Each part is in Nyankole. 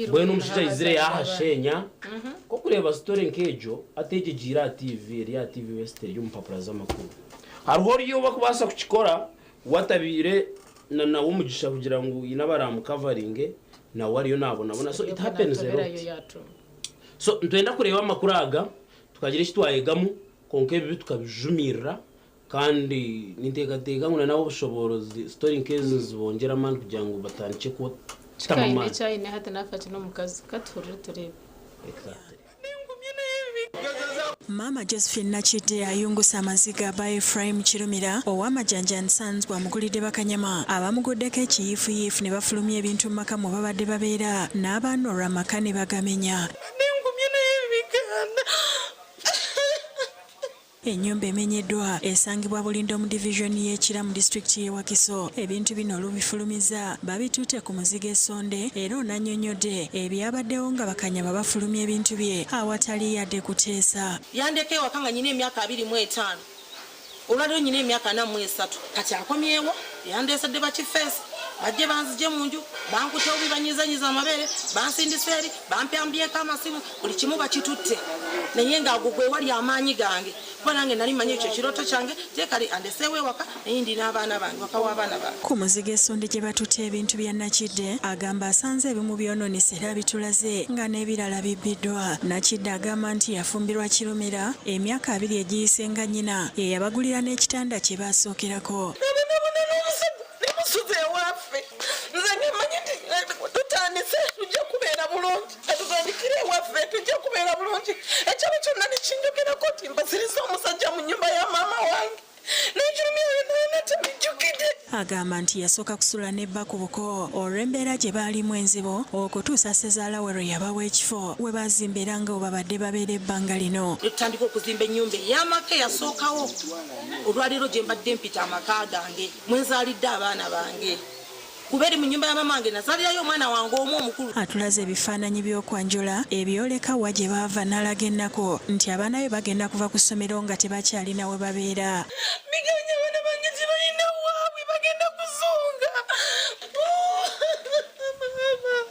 Mbwenu omushaija aizire yaahasheenya. Ku orikureeba story nk'egyo, hati egyo egiire aha TV, eri aha TV West eri omu mpapura z'amakuru. Hariho oriya obarikubaasa kukikora we atabaire na nawe omugisha kugira ngu haine abaramukavaringe, nawe ariyo naabonabona. So it happens a lot. So nitwenda kureeba amakuru aga tukagira eki twayegamu kwonka ebibi tukabijumirira Kandi ninteekateeka ngu na n'ab'obushoboorozi story nk'ezi nizibongyera amaani kugira ngu batandikye kutamu Kikaine amaani. eki aine hati nafa ki n'omukazi? Ka tuhurire tureebe. Exactly. Maama Josephine Nakidde ayunguse amaziga bba Ephraim Kirumira owa Majanja and Sons bw'amugulidde bakanyama abamuguddeko ekiyiifuyiifu ne bafulumya ebintu mu maka mwe babadde babeera n'abaana olwo amaka ne bagamenya. Ennyumba emenyeddwa esangibwa Bulindo mu divizoni y'e Kira mu disitulikiti y'e Wakiso. Ebintu bino olubifulumiza babitutte ku muzigo e Ssonde era ono annyonnyodde ebyabaddewo nga bakanyama bafulumya ebintu bye awatali yadde kuteesa. Yandeka ewaka nga nnyina emyaka 25, olwaleero nnyina emyaka 43 kati akomyewo yandeesedde bakifeesi bajje banzigye mu nju bankutte bubi banyiizanyiiza amabeere bansindise eri bampambyeko amasimu buli kimu bakitutte naye nga ago gwe wali amaanyi gange kuba nange nali manyi ekyo kirooto kyange teekali andeseewo ewaka naye ndi n'abaana bange waka w'abaana bange. Ku muzigo esonde gye batutte ebintu bya Nakidde agamba asanze ebimu byonoonese era abitulaze nga n'ebirala bibbiddwa. Nakidde agamba nti yafumbirwa Kirumira emyaka abiri egiyise nga nnyina ye yabagulira n'ekitanda kye baasookerako. Nabonabona n'omusajja ne musuza ewaffe nze nga mmanyi nti tutandise tujja kubeera bulungi. Ka tutandikire ewaffe tujja kubeera bulungi. Ekyalo kyonna ne kinjogerako nti mpasirizza omusajja mu nnyumba ya maama wange. N'ekirumya byonna byonna tebijjukidde. Agamba nti yasooka kusula ne bba ku buko olw'embeera gye baalimu enzibu okutuusa ssezaala we lwe yabawa ekifo we baazimba era nga we babadde babeera ebbanga lino. Ne tutandika okuzimba ennyumba ey'amaka eyasookawo olwaleero gye mbadde mpita amaka gange mwe nzaalidde abaana bange. Kuba eri mu nnyumba ya maama wange nazaalirayo omwana wange omu omukulu. Atulaze ebifaananyi by'okwanjula ebyoleka wa gye baava n'alaga ennaku nti abaana be bagenda kuva ku ssomero nga tebakyalina we babeera. Biganye abaana bange tebalina waabwe bagenda kuzunga.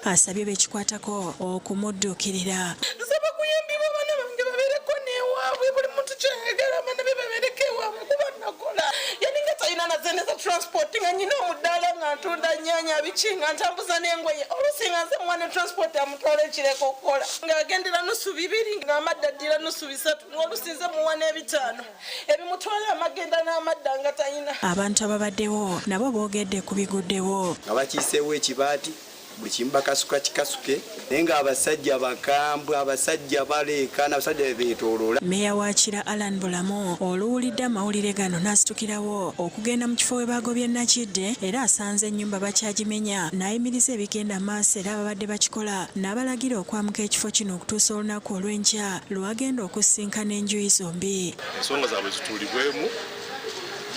Asabye bekikwatako okumudduukirira. Nsaba kuyambibwa abaana bange babeereko n'ewaabwe buli muntu kyayagala abaana be babeereko ewaabwe kuba nakola yalinga talina na sente za transport nga nyina omudaala nga ntunda nyanya biki nga ntambuza n'engoye oluusi nga nze muwa ne transport amutwala ekireka okukola ng'agendera nusu bibiri ng'amadda addira nusu bisatu ng'oluusi nze muwa n'ebitaano ebimutwala amagenda n'amadda nga talina. Abantu ababaddewo nabo boogedde ku biguddewo. Nga bakiiseewo ekibaati Buli kimu bakasuka kikasuke naye nga abasajja bakambwe, abasajja baleekaana, abasajja bebeetooloola. Mmeeya wa Kira Allan Bulamu oluwulidde amawulire gano n'asitukirawo okugenda mu kifo we baagobye Nakidde era asanze ennyumba bakyagimenya n'ayimiriza ebigenda maaso era ababadde bakikola n'abalagira okwamuka ekifo kino okutuusa olunaku olw'enkya lw'agenda okusisinkana enjuyi zombi. Ensonga zaabwe zituulibwemu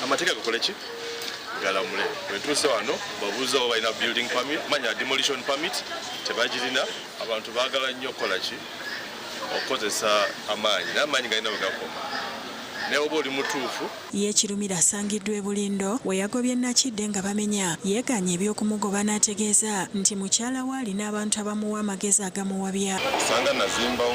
amateeka gakole ki? Galamule. Bwe ntuuse wano babuuza oba balina building permit, manya demolition permit tebagirina. Abantu baagala nnyo okukola ki? Okukozesa amaanyi, naye amaanyi galina we gakoma naye oba oli mutuufu. Ye Kirumira asangiddwa e Bulindo we yagobye Nakidde nga bamenya, yeegaanye eby'okumugoba n'ategeeza nti mukyala we alina abantu abamuwa amagezi agamuwabya. Osanga nazimbawo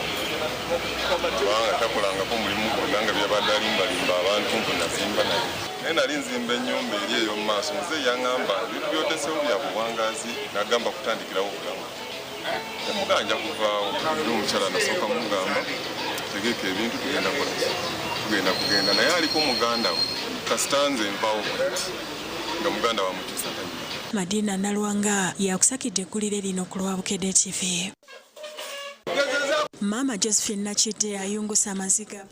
kubanga takolangako mulimu gwonna nga byabadde alimbalimba abantu mbu nazimba naye. Naye nali nzimba ennyumba eri ey'omu maaso, muzeeyi yaŋŋamba ebintu by'oteesewo bya buwangaazi n'agamba kutandikirawo obulamu. Ne mugamba nja kuvaawo era omukyala nasooka mugamba tegeka ebintu tugenda kukola ki, tugenda kugenda naye aliko muganda we kasita nze nvaawo bwenti nga muganda we amukyusa talina. Madina Nalwanga yakusakidde eggulire lino ku lwa Bukedde TV. Maama Josephine Nakidde ayunguse amaziga.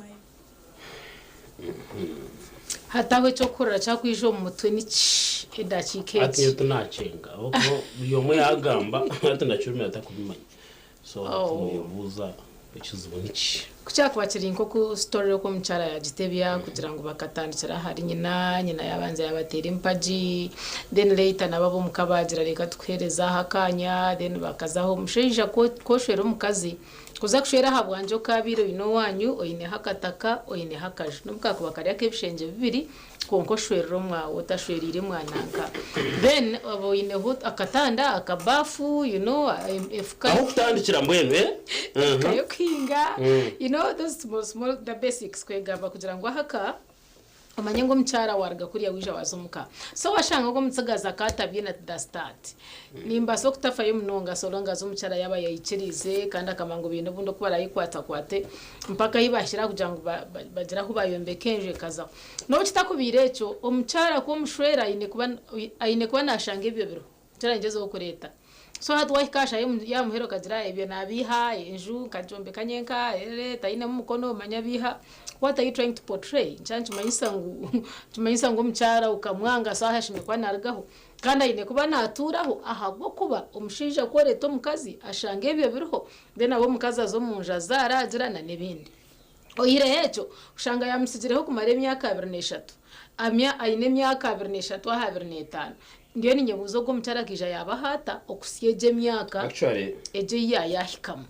Hati aho eky'okuhurira kyakwija omu mutwe niki edakiika Hati egi? nyowe tinakyenga ahabw'okuba buri omwe yagamba hati nakirumira atakubimanya so hati Oh. noyebuuza ekizibu niki? Ku kyakuba kiri nk'oku story oku omukyara yagitebya kugira ngu bakatandikira ahari nyina, nyina yabanza yabateera empagi, then later nabo ab'omuka bagira reka tukuheereze aho akanya, then bakazaho. Omushaija ku oshwera omukazi, kuza kushwera aha bwangye okaabaire oine owaanyu, oineho akataka, oineho akaju. N'obu kaakuba kari ak'ebishengye bibiri, kwonka oshwerire omwawe, otashwereire mwananka. Then oba oineho akatanda, akabaafu, you know, efuka. Ah'okutandikira mbwenu, eh? Efuka y'okuhinga, you know, those small small, the basics kwegamba kugira ngu ahaka omanye ngu omukyara waaruga kuriya waija waaza omuka. So waashanga ngu omutsigazi akaatabye at the start, nimbaasa okutafayo munonga so long as omukyara yaaba yaikiriize kandi akamanya ngu baine obundi oku baraayekwatakwaate mpaka ahi baahikire aha kugira ngu bagire ahu baayombeka enju ekazaho. N'obu kitakubaire ekyo, omukyara ku omushwera aine kuba aine kuba naashanga ebyo biriho. Nikyo naagyezaho kureeta. So hati waahika aha shaaha y'aha muheru okagira ebyo naabiiha, enju nkagyombeka nyenka, erere tainemu mukono manya abiiha. What are you trying to portray? Nikyo nikimanyisa ngu nikimanyisa ngu omukyara okamwanga so ashemereire kuba naarugaho. Kandi aine kuba naatuuraho ahabw'okuba omushaija ku oreeta omukazi ashanga ebyo biriho, then abe omukazi aza omu nju azaara agira na n'ebindi. Oihireho ekyo, oshanga yaamutsigireho kumara emyaka 23. Amya aine emyaka 23 aha 25. Ndiyo ninyebuuza ogwo omukyara akaija yaabaho ata okuhitsya egyo emyaka Actually, egyo ei yaahikamu.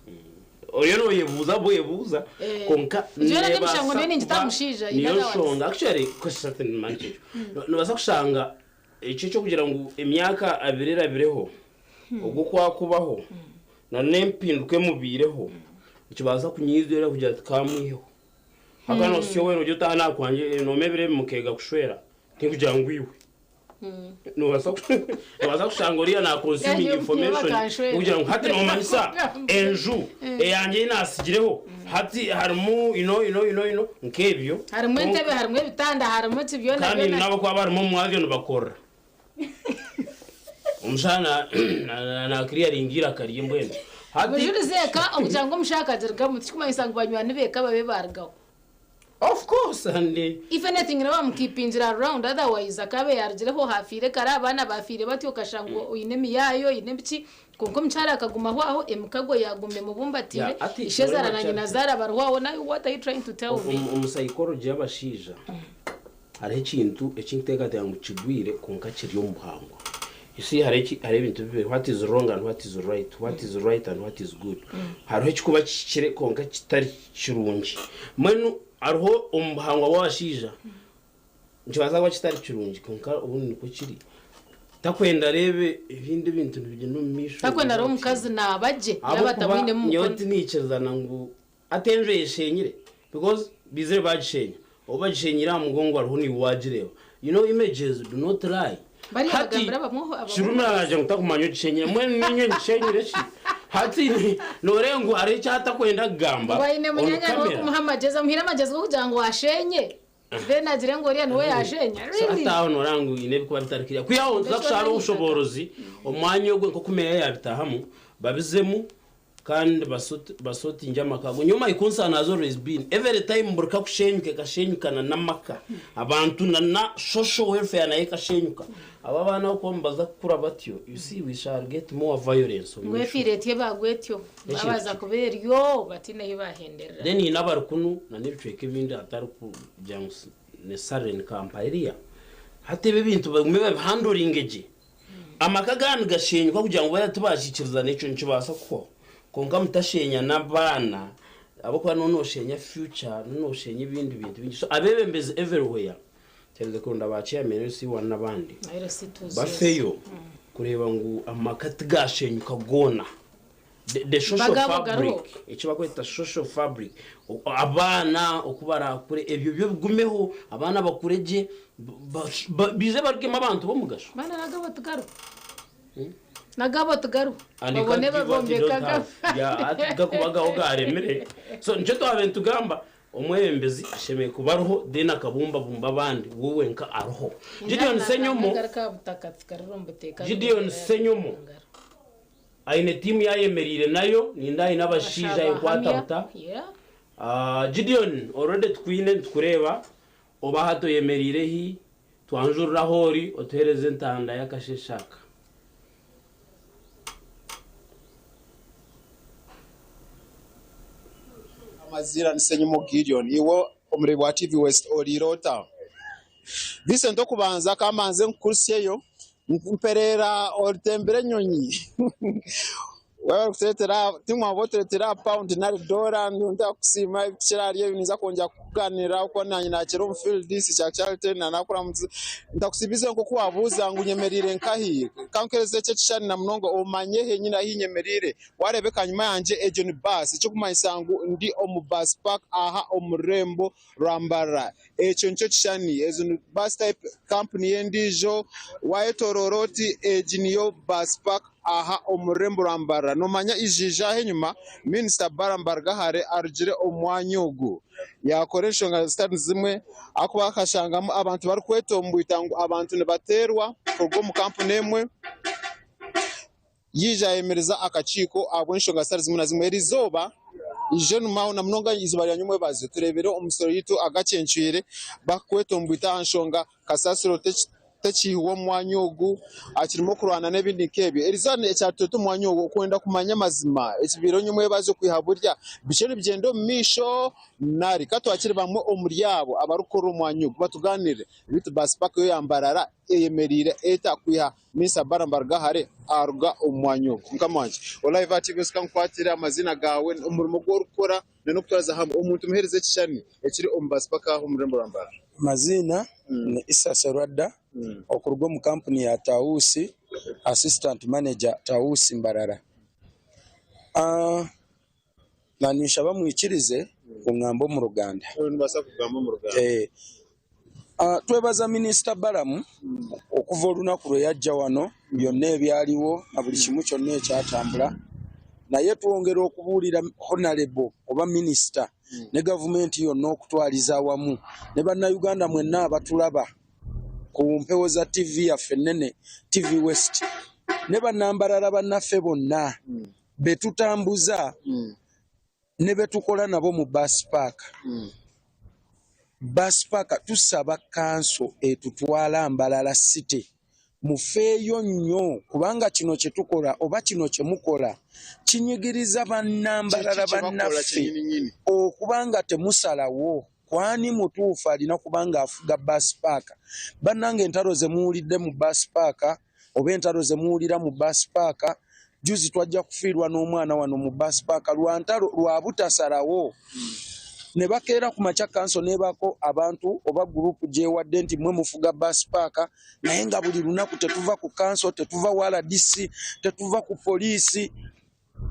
Oriyo noyebuuza bwebuuza Eh, kwonka Nyowe nari emishango neebaasa ndiyo ningita aha kuba mushaija, in niyo other words. nshonga actually kozesa nimanya ekyo. Noobaasa kushanga ekyo eky'okugira ngu emyaka abiri erabireho ogwo kwakubaho na n'empinduka emubaireho nikibaasa kunyiizira kugira ati kamwiheho. Ahabw'okuba noosya weena ori otaaha nakwangye nooma ebiro ebi mukeega kushwera tikugira ngu iwe. Noobaasa kushanga oriya na consuming information kugira ngu hati noomanyisa enju eyangye ei naatsigireho hati harimu ino ino ino ino nk'ebyo. Harimu entebe, harimu ebitanda, harimu ki byona Kandi byona. n'abakuba barimu omu mwabyo nibakorera. Omushaija na clearinga eiraka rye mbwenu. Hati Bujurize eka okugira ngu omushaija akagirugamu tikikumanyisa ngu banywani b'eka babe baarugaho. Of course and. If anything nabo bamukipingira around otherwise akaabe yaarugireho haafiire kare abaana baafiire batyo okashanga oine emiyaayo oine biki kwonka omukyara akagumaho aho emikago yaaguma emubumbatiire Yeah, ati ishezaara noreeba na nyinazaara bariho aho now what are you trying to tell me? Omu psychology y'abashaija Hariho ekintu eki nkuteekateeka ngu kigwire kwonka kiri omu buhangwa. You see hariho eki hariho ebintu bibiri what is wrong and what is right, what is right and what is good. Hariho ekikuba kihikire kwonka kitari kirungi. Mbwenu hariho omu buhangwa bw'abashaija nikibaasa kuba kitari kirungi kwonka obundi nikwo kiri. Takwenda areebe ebindi ebintu nibigyenda omu maisho. Takwenda areebe omukazi naaba gye yaaba Ahabw'okuba atamwinemu nyowe mukono. tiniikirizana ngu Hati enju eyeshenyire because baizire bagishenya obu bagishenyire aha mugongo hariho naiwe wagireeba you know images do not lie Bariya hati bagambira abamwe abamwe kirumira aragira ngu takumanya ogishenyire mbwenu ninye ngishenyire ki hati noreeba ngu hariho eki atakwenda kugamba Ngu aine on munyanya niwe camera. okumuha amagyezi amuhaire amagyezi g'okugira ngu ashenye then agire ngu oriya niwe yashenya So really? hati aho noreeba ngu haine ebikuba bitari clear kwihaho nituza Ekyo kushaba nanyitaka. obushoboorozi omwanya ogwe nk'oku meeya yabitahamu babizemu Kandi basotingye amaka ago. Nyowe my concern has always been every time buri kakushenyuka ekashenyukana n'amaka, abantu na na social welfare nayo ekashenyuka. Abo abaana ahabw'okuba nibaza kukura batyo, you see we shall get more violence omu Ngu maisho. efiire etyo ebaagwa etyo, Ekintu baabaza ki? kuba eryo bataine ahi baahenderera. Then haine abari kunu na n'ebicweka ebindi hatari kugira ngu necessarily ni Kampala eriya. Hati ebi ebintu bagume babihandoringe gye. Amaka agaandi gashenyuka kugira ngu bariya tibakiikirizana ekyo nikibaasa kuhwaho kwonka mutashenya n'abaana ahabw'okuba nooba nooshenya future nooba nooshenya ebindi bintu bingi so abeebembezi everywhere kyaherize kuronda ba chairman LC1 n'abandi bafeyo kureeba ngu amaka tigaashenyuka goona. The social Bagabo gariho. fabric eki barikweta social fabric abaana oku barakure ebyo byo bigumeho abaana bakure gye baije barugemu abantu b'omugasho. Baana nagabo tigariho. Nagabo tigariho. And you Babone can't give what you don't babombeka have. Yeah, ati gakuba gaho garemire. So nikyo twabaire nitugamba omwebembezi ashemereire kuba ariho then akabumbabumba abandi we wenka ariho. Gideon Ssenyomo Gideon Ssenyomo Aine tiimu ei ayemereire nayo, nindeeba aine abashaija enkwata buta. Gideon, already tukwine nitukureeba, oba hati oyemereire hi, twanjurire ahu ori otuheereze entanda y'akasheeshe aka. Amaziina ni Ssenyimo Gideon. Iwe omureebi wa TV West oriire ota? Vincent Okubanza ka mbanze nkukurisyeyo mpereera orutembire enyonyi Waaba orikutureetera timwaba otureetera aha pound nari doora ntakusiima ebikukira ahari ebyo ninza kwongyera kukuganirira ahabw'okuba naanye naakira omu field sikyakya nanaakuramukize ntakusiibize nk'oku waabuuza ngu nyemereire nkahi ka nkuheereze eki ekishushani na munonga omanye henyini ahi nyemereire Waareeba ekanyima yangye egyo ni baasi ekirikumanyisa ngu ndi omu baasi paaka aha omu rurembo rwa Mbarara. Ekyo nikyo kishushani. Ezo ni baasi type kampuni y'endiijo. Waayetooroora oti egi niyo baasi paaka aha omu rurembo rwa Mbarara. Noomanya eiziija aha enyima, Minisita Balaam Barugahare arugire omu mwanya ogu yaakora enshonga zitari zimwe ahakuba akashangamu abantu barikwetomboita ngu abantu nibateerwa kuruga omu kampuni emwe. Yaija yaayemereza akakiiko ahabw'enshonga zitari zimwe na zimwe. Eri izooba ijo enyima na munonga eizooba rya nyomwebazo, tureebire omusoro yaitu agacencwire barikwetomboita aha nshonga kasasiro tekiihwa omu mwanya ogu, akirimu okurwana n'ebindi nk'ebyo. Eri izooba ekyatureeta omu mwanya ogu okwenda kumanya amazima ekibaireho nyomwebazo kwiha burya bikiriyo nibigyenda omu maisho nari? Ka twakire bamwe omuri abo abarikukorera omu mwanya ogu batugaaniirire. Beitu baasi paaka yo ya Mbarara eyemereire eta kwiha Minisita Balaam Barugahare aruga omu mwanya ogu. Mukama wangye, Olive ati, Bwesi ka nkukwatire amaziina gaawe, omurimo ogu orikukora n'okutwariza hamwe omuntu muheereza ekishushani ekiri omu bus park aho omu rurembo rwa Mbarara. Amaziina ni Issa Serwadda okuruga omu kampuni ya Tausi, Assistant Manager Tausi Mbarara. Naninshaba mwikirize ngu ngambe omu Ruganda. Twebaza Minisita Balaam okuva olunaku lwe yajja wano byonna ebyaliwo na buli kimu kyonna ekyatambula naye twongera okubuulira Honalebo oba Minisita ne gavumenti yonna okutwaliza awamu ne Bannayuganda mwenna abatulaba ku mpewo za ttivi yaffe ennene TV West ne Bannambarara bannaffe bonna be tutambuza ne be tukola nabo mu bus park. Bus park tusaba kkanso etutwala Mbarara City mufeeyo nnyo kubanga kino kye tukola oba kino kye mukola kinyigiriza Bannambarara bannaffe okuba nga temusalawo kwani mutuufu alina kuba ng'afuga bus park. Bannange entalo ze muwulidde mu bus park oba entalo ze muwulira mu bus park juzi twajja kufiirwa n'omwana wano mu bus park lwa ntalo lwa butasalawo ne bakeera ku makya kanso nebaako abantu oba gurupu gyewadde nti mwe mufuga bus park naye nga buli lunaku tetuva ku kanso tetuva wa rdc tetuva ku poliisi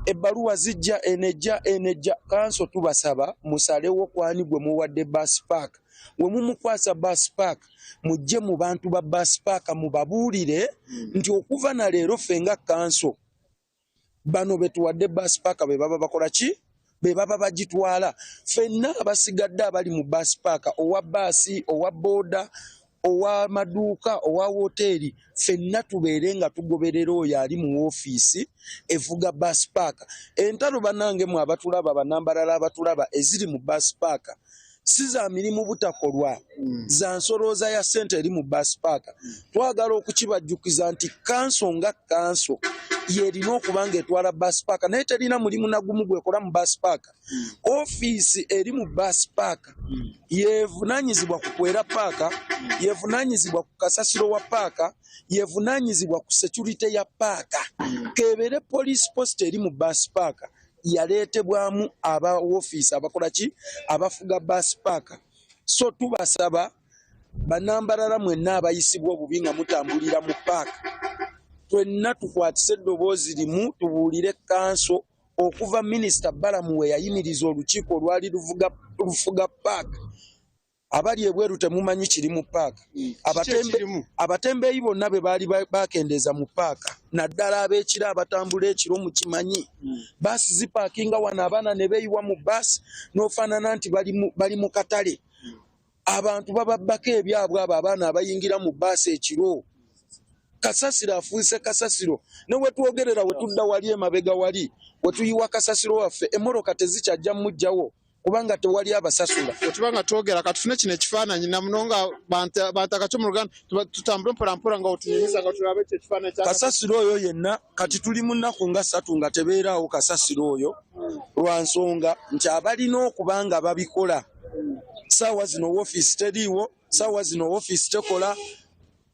Ebbaluwa zijja eno ejja eno ejja. Kanso tubasaba musalewo kwani gwe muwadde bus park. We mumukwasa bus park mujje mu bantu ba bus park mubabuulire nti okuva na leero ffe nga kanso bano be tuwadde bus park be baba bakola ki? Be baba bagitwala. Ffenna abasigadde abali mu bus park owa baasi, owa boda ow'amaduuka, owa wooteeri ffenna tubeere nga tugoberera oyo ali mu woofiisi evuga bus park. Entalo bannange mwe abatulaba, Bannambarara abatulaba eziri mu bus park si za mirimu butakolwa, za nsolooza ya ssente eri mu bus park. Twagala okukibajjukiza nti kkanso nga kkanso y'erina okuba ng'etwala bus park naye terina mulimu na gumu gw'ekola mu bus park. Ofiisi eri mu bus park yevunanyizibwa ku kwera paaka, yevunanyizibwa ku kasasiro wa paaka, yevunanyizibwa ku security ya paaka. Kebeere police post eri mu bus park yaleetebwamu aba wofiisi abakola ki abafuga bus park. So tubasaba Banambarara mwenna abayisibwa obubi nga mutambulira mu paaka, twenna tukwatise eddoboozi limu tubuulire kkanso okuva minisita Balaam we yayimiriza olukiiko olwali luvuga lufuga paaka. Abali ebweru temumanyi kiri mu paaka. Abatembeeyi bonna be baali bakendeeza mu paaka naddala ab'ekiro abatambula ekiro mukimanyi. Baasi zipaakinga wano abaana ne beeyiwa mu baasi n'ofaanana nti bali mu katale. Abantu bababbako ebyabwe abo abaana abayingira mu bbaasi ekiro. Kasasiro afuuse kasasiro ne wetwogerera wetudda wali emabega wali wetuyiwa kasasiro waffe emmotoka tezikyajja mujjawo kubanga tewali abasasula. Wetuba nga twogera katufune kino ekifaananyi namunonga bantaka kyo mu Luganda tutambule mpola mpola nga otunyumiza nga tulaba ekyo ekifaananyi kya kasasiro oyo yenna. Kati tuli mu nnaku nga ssatu nga tebeeraawo kasasiro oyo. Lwa nsonga nti abalina okuba nga babikola saawa zino woofiisi teriiwo, saawa zino woofiisi tekola,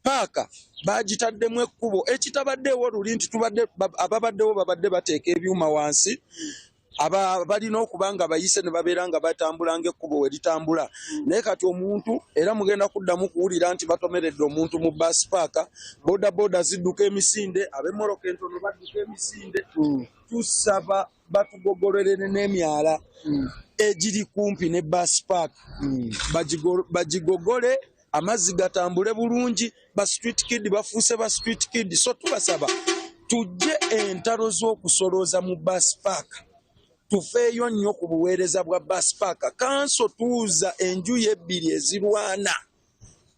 paaka baagitaddemu ekkubo ekitabaddeewo luli nti tubadde ababaddewo babadde bateeka ebyuma wansi abalina okuba nga bayise ne babeera nga batambula ng'ekkubo we litambula. Naye kati omuntu era mugenda kuddamu kuwulira nti batomeredde omuntu mu bus park, bodaboda zidduka emisinde, ab'emmoloka entono badduka emisinde. Tusaba batugogolere n'emyala egiri kumpi ne bus park, bagigogole amazzi gatambule bulungi. Ba street kid bafuuse ba street kid, so tubasaba tujje entalo z'okusolooza mu bus park, tufeeyo nnyo ku buweereza bwa bus park. Kanso tuuza enjuyi ebbiri ezirwana,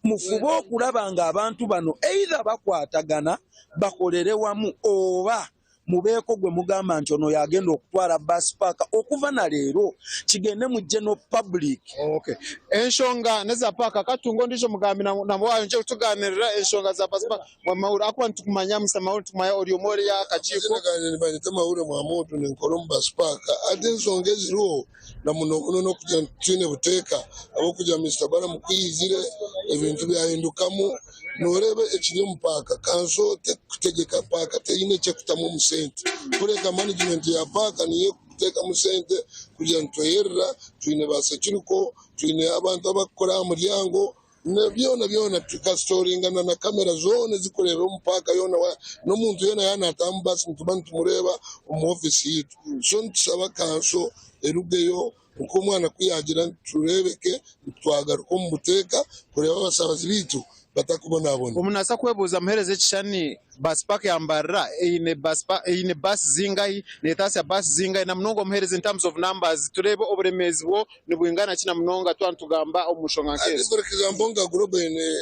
mufube okulaba ng'abantu bano either bakwatagana bakolere wamu oba mubeeko gwe mugamba nti ono yagenda okutwala bus park okuva na leero kigende mu general public. Okay. Enshonga neza paaka katungo ndijo mugambi namwayo nje kutuganirira enshonga za bus park mwamahuri akuba nitukumanya Mr. Mahuri, tukumanya ori omwe ya akakiiko. Amazina ganje nibanyeta Mahure Mwamuntu, ninkora omu bus park. Ate ensonga eziriho na muno muno n'okugira nti titwine buteeka ahabw'okugira Mister Balaam ku yaizire ebintu byahindukamu. Nooreeba ekiri omu paaka, kanso terikutegyeka paaka, teine eki erikutamu omu sente kureka management ya paaka niyo erikuteekamu sente kugira ngu tweyerera. Twine ba securiko, twine abantu abarikukora aha muryango byona byona tukasitoringana na kamera zoona ezirikureeba omu paaka yoona. N'omuntu yoona yaaba naataaha omu baasi nituba nitumureeba omu ofiisi yaitu. So nitusaba kanso erugeyo nk'omwana ku yaagira tureebeke twagaruka omu buteeka kureeba abashabazi baitu batakubonabona. Omuntu naabaasa kwebuuza muheereza ekishushani bus park ya Mbarara eine bus eine baasi zingahi, neetaasya baasi zingahi na munonga omuheereza in terms of numbers tureebe oburemeezi bwo nibwingana ki na munonga twaba nitugamba omu nshonga Ati nk'ezo. for example nka Global eine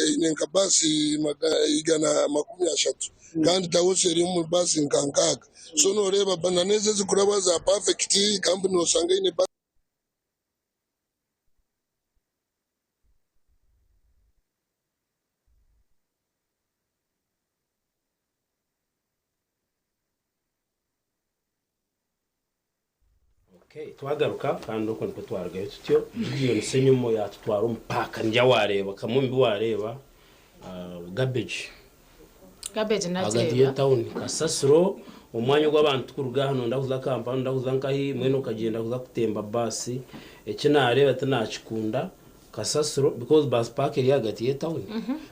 eine nka baasi 130 kandi Tawosi eri omu baasi nka 60 so noreeba na n'ezo ezikuraba za Perfect kampuni noshanga eine baasi. Okay, twagaruka kandi okwo nikwo twarugayo tutyo. Gideon Ssenyomo yatutwara omu paaka nirya wareeba kamwe omu bi wareeba garbage Garbage ahagati nagireeba. y'etawuni kasasiro omwanya ogu abantu kuruga aha nonda kuza Kampala nonda kuza nkahi mbwenu okagyenda kuza kutemba baasi eki nareeba tinakikunda. Kasasiro because bus park eri ahagati y'etawuni.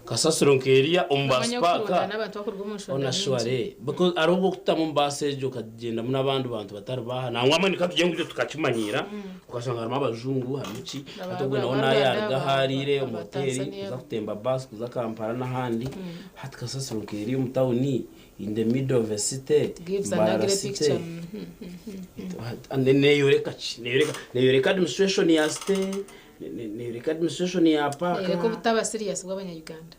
Kasasiro nk'eriya omu bus Omanya park. okurundana abantu bakuruga omu nshonda Ona nyingi. sure because hariho obu okututamu omu baasi egyo okagyendamu n'abandi bantu batari baaha nangwa mbwenu ka tugire ngu itwe tukakimanyiira okashanga harimu abajungu harimu ki hati ogwe nawe Aba nawe Rwanda, yaaruga ahu ariire omu aba hoteeri Tanzania. kuza kutemba baasi kuza Kampala n'ahandi hati kasasiro nk'eriya omu tawuni in the middle of a city, Gives an Mbarara ugly city. picture. Neyoreka ki? Neyoreka neyoreka administration ya city, neyoreka administration ya park. Neyoreka obutaba serious bw'abanya-Uganda.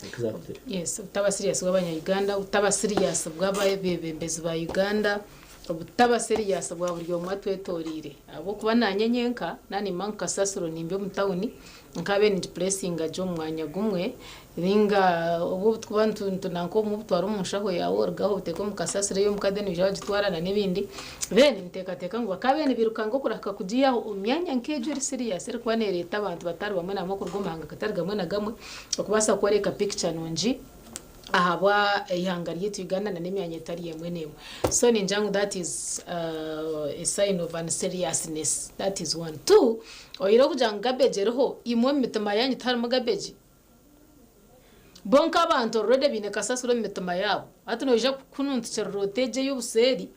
Exactly. Yes, obutaba serious bw'abanya-Uganda, obutaba serious bw'abebembezi ba Uganda, obutaba serious bwa buri omwe atwetoreire. Ahabw'okuba nanye nyenka nanima nka kasasiro nimba omu tawuni nkabe ningipuresinga gye omu mwanya gumwe ninga obu obutukuba nanka obumwe obutwara omu nshaho yaawe orugaho obuteeka omu kasasiro ey'omukade nibaija bagitwara na n'ebindi. Then nteekateeka ngu bakaabaire nibairuka okurahika kugiihaho omu myanya nk'egyo eri serious erikuba neereeta abantu batari bamwe na bamwe kuruga omu mahanga gatari gamwe na gamwe okubaasa kworeka picture nungi ahabwa eihanga ryaitu Uganda na n'emyanya etari emwe n'emwe. So ningira ngu that is a sign of unseriousness. That is one. Two, oyihireho kugira ngu garbage eriho, imwe omu mitima yaanyu tiharimu garbage? Bo nk'abantu already baine kasasiro omu mitima yaabo. Hati noija kukununtukirira ota egyo ey'obuseeri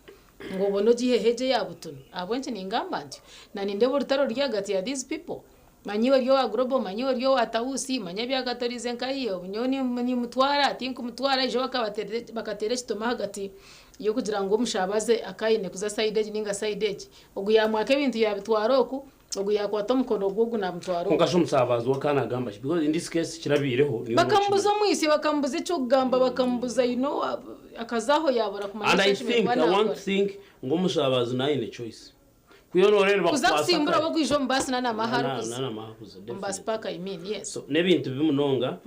ngu obone ogiiheho egyo eya butunu? Ahabw'enki ningamba ntyo? Na nindeeba orutaro ruri ahagati ya these people. Manya iwe ori owa Global, manya iwe ori owa Tausi, manya ebyakatoriize nkaihe, obu nyowe nimutwara, tinkumutwara, ijo bakateera ekitoma ahagati y'okugira ngu omushabaze akaba aine kuza sayidi egi ninga sayidi egi. Ogu yaamwaka ebintu yaabitwara oku, ogu yaakwata omukono gwe ogu naamutwara oku. Kwonka shi omushabazi we akaba naagamba ki? Because in this case ekirabaireho niiwe Bakamubuza nookimanya. omwitsyo, bakamubuza eky'okugamba, bakamubuza you know, akaza aho yaabura kumanya And eki I ashemereire think, kuba I want naakora. to think ngu omushabazi nawe aine choice. Kwiha nooreeba Kuza nibakukwasa kusimbura kare. oba okwija omu baasi na n'amahe arikuza. Na n'amahe akuza, Omu baasi definitely. paaka I mean, yes. So, n'ebintu bibi munonga.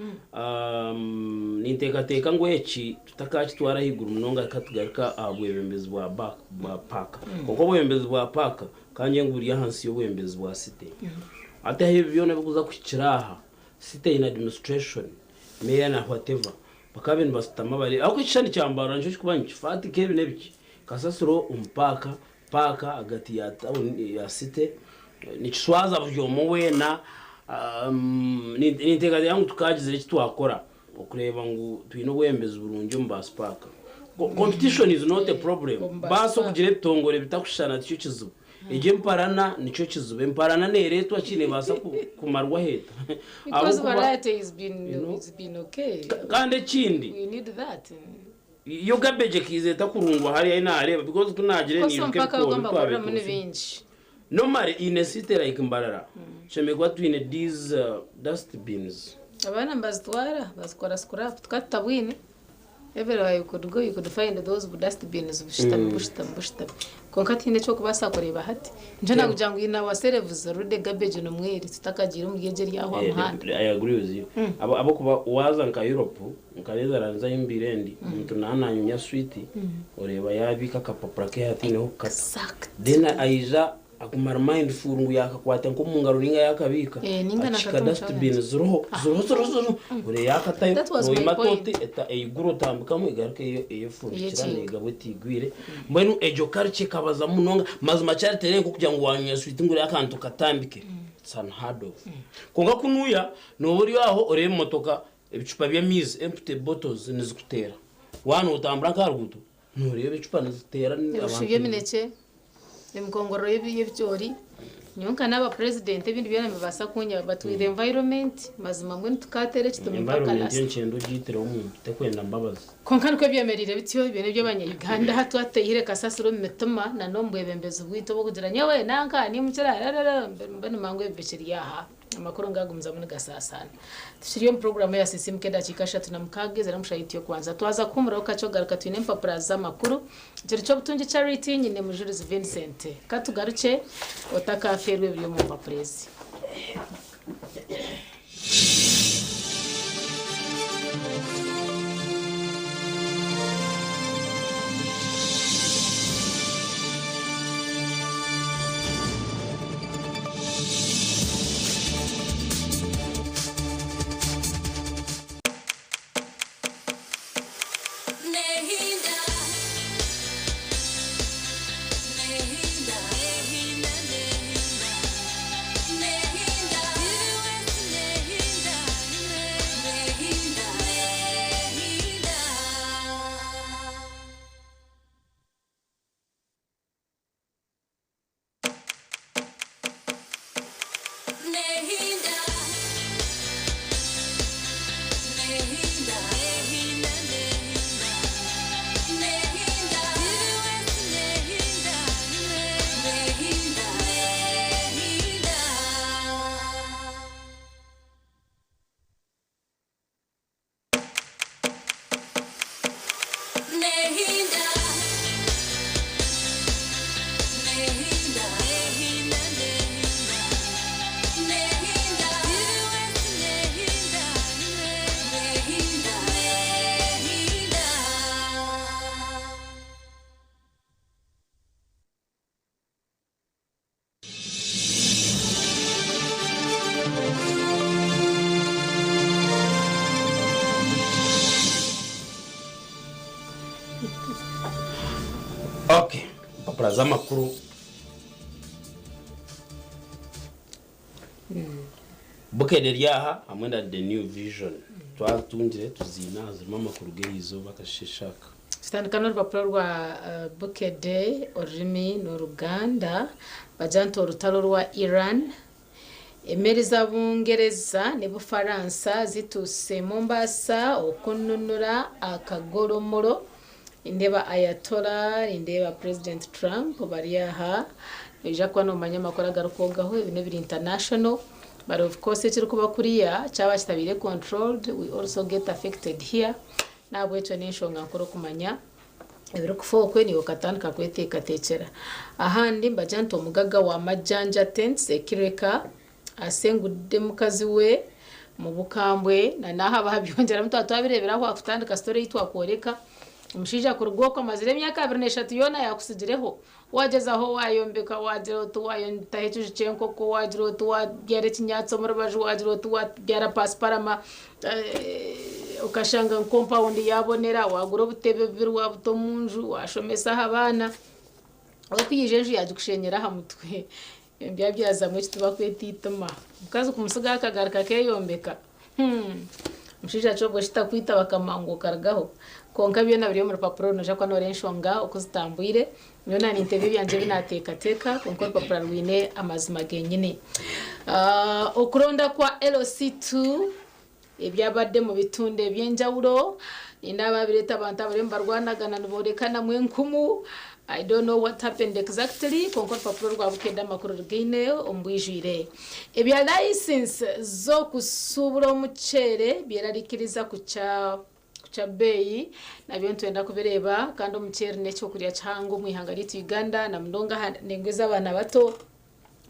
Ninteekateeka ngu eki tutakakitwara ahaiguru munonga ka tugaruka aha bwebembezi bwa ba- bwa paaka. Kwonka obwebembezi bwa paaka kangye ngu buri ahansi y'obwebembezi bwa city. Hati ahu ebi byona birikuza kuhikira aha, city eine administration, meeya na whatever, bakaba nibashutama bari ahabw'okuba ekishushani kya Mbarara nikyo kirikuba nikifatika ebi n'ebiki. Kasasiro omu paaka, paaka ahagati ya tawuni ya city, nikishwaza buri omwe weena. Ninteekateeka ngu tukaagizire eki twakora okureeba ngu twine obwebembezi burungi omu baasi paaka. Competition is not a problem. Baasi okugira ebitongore bitakushushana tikyo kizibu. Egyo emparana nikyo kizibu. Emparana neereetwa ki? Neebaasa kumarwaho eta? Because Ahabw'okuba variety has been, you know, it's been okay. kandi ekindi We need that. yo garbage ekaiza etakurungwa hariya ahi naareeba because ku naagire Because niiruka omupaka ebikooni ogamba twabaire kuriramu ni turutsire. bingi. Normally in a city like Mbarara, tushemereire kuba twine these dust bins. Abaana nibazitwara bazikora scrap tukatutabwine. Everywhere you could go you could find those bu dust bins bushutami bushutami bushutami kwonka tihaine ekyokubaasa kureeba hati. Nikyo nakugira ngu in our selves already garbage nomweri tutakagiire omuri egyo eri aho aha muhanda. I agree with you. Ahabw'okuba waaza nka Europe, nka Netherlands ahu mbaire ndi, omuntu naaba nanyunya switi, oreeba yaabiika akapapura ke hataine h'okukata. Then aija Aguma ari mindful ngu yakakwata nk'omungaro ninga yakabiika Eh, ninga akihika nakata omu dustbin toilet. ziriho ziriho ziriho ziriho ore yakatayo That was my noyimata point. oti eta eiguru otambikamu egaruka eyefundikira Eyekinga. negabwa etigwire mbwenu egyo culture ekabaza munonga mazima kyaritere nk'okugira ngu wanywa switi ngu ore akantu katambike it's unheard of kwonka kunuya noba ori aho oreeba emotoka ebicupa by'amaizi empty bottles nizikuteera waaba notambura nk'aharuguuto noreeba ecupa niziteera Ebishu abantu by'eminekye. Emikongororo y'ebicoori nyowe nka naaba president ebindi byona nibibaasa kunyeba but with environment mazima mbwenu tukateera ekitumi mpaka Environment last. yo nikyenda ogiitireho omuntu tekwenda mbabazi. Kwonka nikwo byemereire bityo ebyo n'eby'abanya Uganda twataihire kasasiro omu mitima na n'omu bwebembezi bwaitu obw'okugira nyowe nanka nimukira rarara mbwenu mangu ebi bikiri aha. Amakuru ngagumizamu nigasaasaana. Tukiri omu puroguraamu eya Sisiimuka edakiika 36 ez'omushaaha yaitu y'okubanza. Twaza kuhuumuraho kakye ogaruka twine empapura z'amakuru. Kiri ky'obutungi Charity nyine Mujurizi Vincent. Ka tugarukye otakaafeerwa ebiri omu mpapura ezi. Okay, empapura z'amakuru. Bukedde eri aha hamwe na The New Vision. Twatungire tuziine aha zirimu amakuru g'eizooba akasheeshe aka. Tutandika n'orupapura rwa Bukedde orurimi n'Oruganda bagira nti orutaro rwa Iran, emeeri za Bungereza ne Bufaransa zituuse Mombasa okununura akagoromoro. Nindeeba Ayatollah, nindeeba President Trump bari aha. Noija kuba noomanya amakuru agarikwogaho, ebi n'ebiri international. But of course ekirikuba kuriya kyaba kitabaire controlled, we also get affected here. N'ahabw'ekyo n'enshonga nkuru okumanya Ebirikufa okwe niiwe okatandika kweteekateekyera. Ahandi nibagira nti omugaga wa Majanja Tents e Kireka asengudde mukazi we omu bukambwe na n'aha baabyongyeramu twaba twabireebera ahu akutandika story ei twakworeka. Omushaija kuruga okwo amazire emyaka 23 yoona yaakutsigireho. Waagyezaho waayombeka waagira oti waataho ekiju ky'enkoko waagira oti waabyara ekinyaatsi omu rubaju waagira oti waabyara pasiparama okashanga nka kompawundi yaabonera waagura obutebe bubiri waabuta omu nju waashomesa aha baana orikwija enju yaagikushenyera aha mutwe Ebyabyazamu eki tibakweta eitima. Omukazi kumusiga akagaruka akeyombeka. Hmm. Omushaija kyobwo kitakwita bakama ngu okarugaho. Kwonka byona biri omu rupapura oru noija kuba noreeba enshonga oku zitambwire. Nyowe na nintebya ebyangye ebi nateekateeka kwonka orupapura rwine amazima genyini. Ah, okuronda kwa LC2 Ebyabadde mu bitundu eby'enjawulo, nindeeba baabireeta abantu abariyo nibarwanagana niborekanamu enkumu, I don't know what happened exactly kwonka orupapura orwa Bukedde amakuru rugaine omu bwijwire. Ebya license z'okusuubura omuceere byerarikiriza kukya kukya beeyi nabyo nitwenda kubireeba kandi omuceeri n'ekyokurya kihango omu ihanga ryaitu Uganda na munonga aha ndengo ez'abaana bato.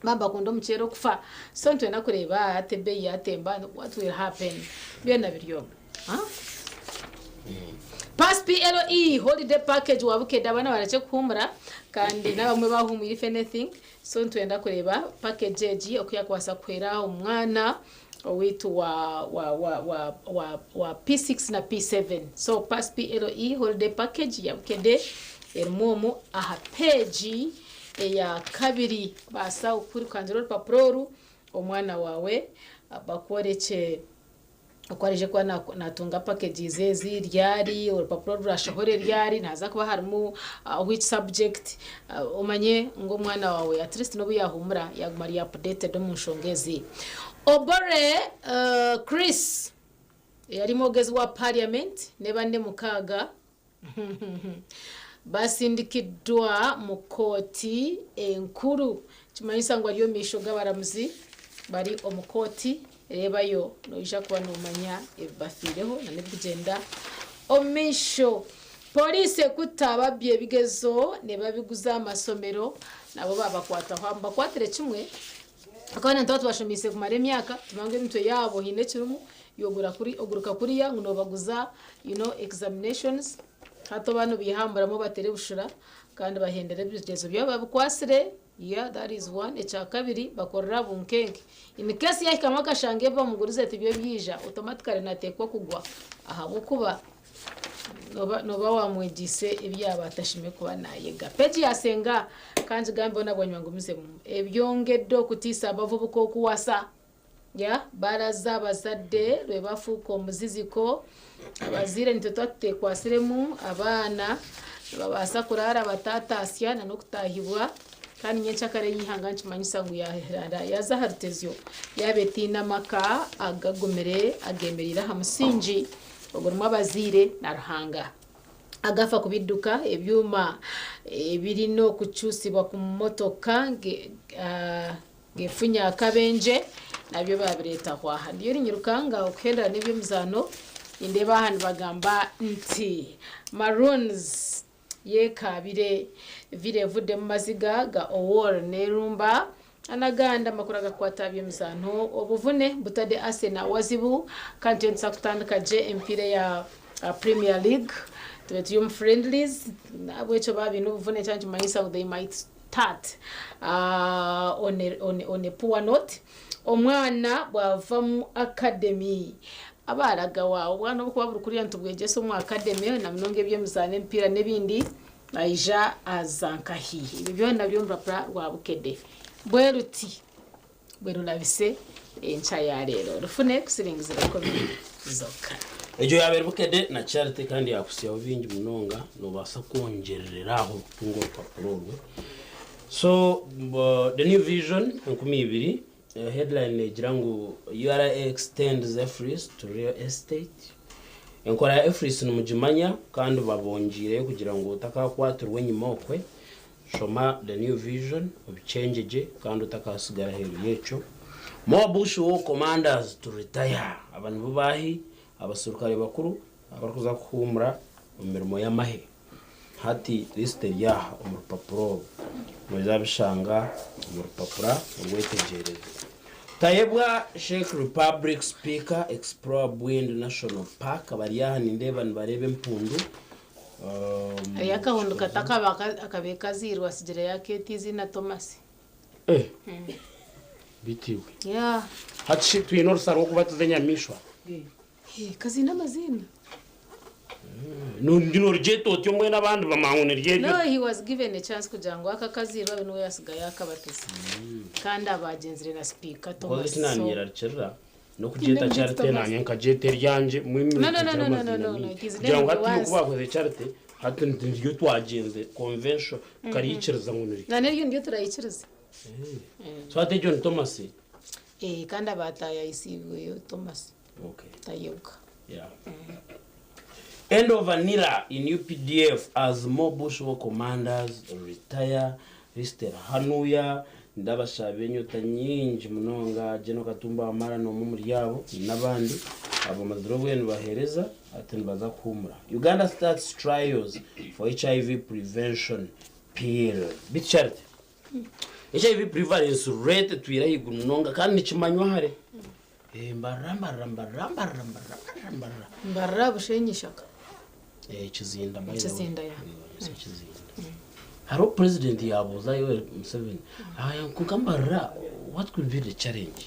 Nibakunda omuceeri okufa so nitwenda kureeba hati ebeeyi yatemba what will happen byona biri omu Pass PLE holiday package wa Bukedde abaana barekye kuhumura kandi n'abamwe bahumwire if anything so nitwenda kureeba package egi oku yakubaasa kuhwera omwana owaitu wa wa wa wa wa wa P6 na P7 so Pass PLE holiday package ya Bukedde erimu omu aha page Eya kabiri, baasa kuhurikangira orupapura oru omwana waawe bakworekye oku araije kuba natunga packages ezi, ryari, orupapura oru rurashohore ryari, nihaza kuba harimu which subject, omanye ngu omwana waawe at least n'obu yaahumura yaaguma ari updated omu nshonga ezi. Obore Chris eyari mwogezi wa parliament n'ebandi mukaaga Basindikiddwa mu kooti enkuru. Nikimanyisa ngu bari omu maisho g'abaramuzi, bari omu kooti. Reebayo, noija kuba noomanya ebibafiireho n'ebirikugyenda omu maisho. Pooriisi ekuta ababbi ebigezo nebabiguza aha masomero nabo baabakwataho. Bakwatire kimwe Ahabw'okuba nituba tubashomeise kumara emyaka, tumanya ngu emitwe yaabo haine ekirimu, yogura kuri oguruka kuriya ngu nobaguza you know examinations, hati oba nobeihamburamu obateera ebushura kandi bahendera ebigyezo byabo babikwatsire, yeah that is one. Ekyakabiri bakorera aha bunkenke, in case yahikamu akashanga ebi bamugurize tibyo byaija, automatically nateekwa kugwa ahabw'okuba Nooba nooba waamwegyeise ebi yaaba atashemeriire kuba naayega. Peegi ya Senga, Ka ngigambeho na bwanyima ngumizemu. Ebyongedde okutiisa abavubuka okuwasa. Yeah, baraze abazadde lwe bafuuka omuziziko. Abazaire nitwe tuba tuteekwatsiremu, abaana nibabaasa kuraara bataataasya na n'okutaahibwa. Kandi nyenkyakare y'eihanga nikimanyisa ngu yaaza aha rutezyo yaaba etaine amaka agagumire ageemereire aha musingi. Ogurimu abazaire na Ruhanga. Agafa kubidduka ebyuma ebirina okukyusibwa ku motoka ngefunya akabenje nabyo babireetaho aha. Ndiyo ninyirukanga okuhendera n'eby'emizaano nindeeba aha nibagamba nti Maroons Yekaabire. Villa evudde mu maziga ga Owor n'erumba n'agandi amakuru agakukwata aha by'emizaano. Obuvune butadde Arsenal awazibu kandi turiyo nituza kutandika gye emipiira eya Premier League. Tube turi omu friendlies n'ahabw'ekyo baaba baine obuvune ekyo nikimanyisa ngu they might start on a, on, on a poor note. Omwana bwava mu academy aba araga wa? Obwana obukuba buri kuriya nitubwegyesa omu academy na munonga eby'emizaano emipiira n'ebindi aija aza nkahi? Ebyo byona biri omu rupapura rwa Bukedde. Bwe ruti bwe rurabise enkya ya reero. Rufune kusiringiza rukumi zokka. Egyo yaaba eri Bukedde na Charity kandi yaakutsyaho bingi munonga noobaasa kwongyererera aho kutunga orupapura orwo. So the new vision 2000 headline negira ngu URA extends EFRIS to real estate. Enkora ya EFRIS nimugimanya kandi babongiireyo kugira ngu otakakwatirwa enyima okwe. Shoma the new vision obikyengye gye kandi otakasigara aheeru y'ekyo. More bush war commanders to retire. Aba nibo baahi? Abaserukare bakuru abarikuza kuhuumura omu mirimo y'amahe. Hati lisiti eri aha omu rupapura oru. Noija bishanga omu rupapura orwetegyereze. Tayebwa Sheikh Republic Speaker Explore Bwindi National Park bari aha nindeeba nibareeba empundu. Hariyo akahundu kato akabaire kazairwe atsigireyo akeeta eiziina Tomasi. Eh, beitu iwe. Yeah. Hati shi twine orusa rw'okubatiza enyamaishwa? Eh, kaziine amaziina. Norugyeta otyo mbwenu abandi bamanya ngu niryo eryo? No, he was given a chance kugira ngu aka akazairwe abe niwe yasiga yakabatiza. Kandi abagyenzire na sipiika Because Thomas. eki nanyerarikirira n'okugyeta Name charity Thomas. nanye nkagyeta eryangye No, no, no, no, no, no, no, no. It is kugira ngu named hati once. oku bakoze charity hati niryo twagyenzire convention tukarikiriza ngu niryo. Na neryo niryo turayikiriza. So hati egyo ni Thomas? Eh, kandi abatayayisiibweyo Thomas. Okay. Tayebwa. Yeah. End of an era in UPDF as more Bush War commanders retire. Listed hanuya ndabashaba enyota nyingi munonga General Katumba Wamala n'omwe omuri abo n'abandi abamazire obwire nibaheereza ati nibaza kuhumura. Uganda starts trials for HIV prevention pill. Beitu Charity, HIV prevalence rate etwire ahaiguru munonga kandi nikimanywa hare. Eh, Mbarara mbarara mbarara mbarara mbarara mbarara mbarara. Mbarara Bushenyi Ishaka. Eh, Kizinda by the way. Kizinda ya. Eh, Kizinda. Hariho president yabuuza Yoweri Museveni, "Aya, kwonka mbarara what could be the challenge?"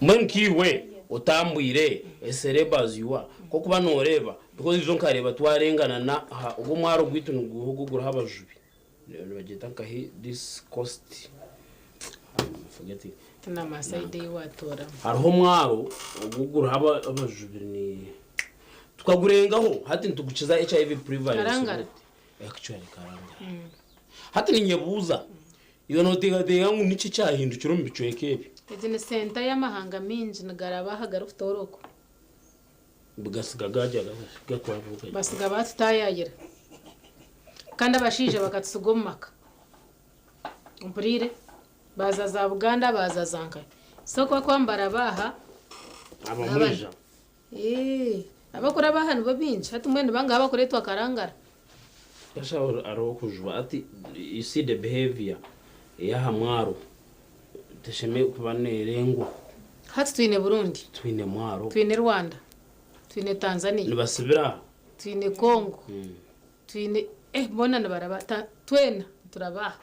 Mbwenu nk'iwe otambwire a celeb as you are, k'okuba nooreeba because ijo nkareeba twarengana na aha ogwo omwaro gwaitu niguha ogu oguriho abajubi. Nibagyeta nkahi this coast I'm forgetting. Tinamanya sayidi ei waatooramu. Hariho omwaro ogu oguriho abajubi ni tukagurengaho hati nitugukiza HIV prevalence Karangara. rate. Actually Karangara. Hati ninyebuuza iwe noteekateeka ngu niki ekyahindukire omu bicweka ebi? Egi ni senta y'amahanga maingi nigaraba aha garikutoora oku. Bigasiga gagya gakora gakora. Basiga batutayaayira. Kandi abashaija bakatusiga omu maka. Ompuriire? Baaza za Buganda baaza za nkahi. So ku barikuba nibaraba aha, Abamwija. Eeh, abakuraba aha nibo baingi. Hati mbwenu nibangahi abakureetwa Karangara? Kasha hariho okujuba hati you see the behavior eyaha mwaro teshemereire kuba nerengwaho. Hati twine Burundi. Twine mwaro. Twine Rwanda. Twine Tanzania. Nibasibira aha. Twine Congo. Twine eh boona nibaraba ta twena nituraba aha.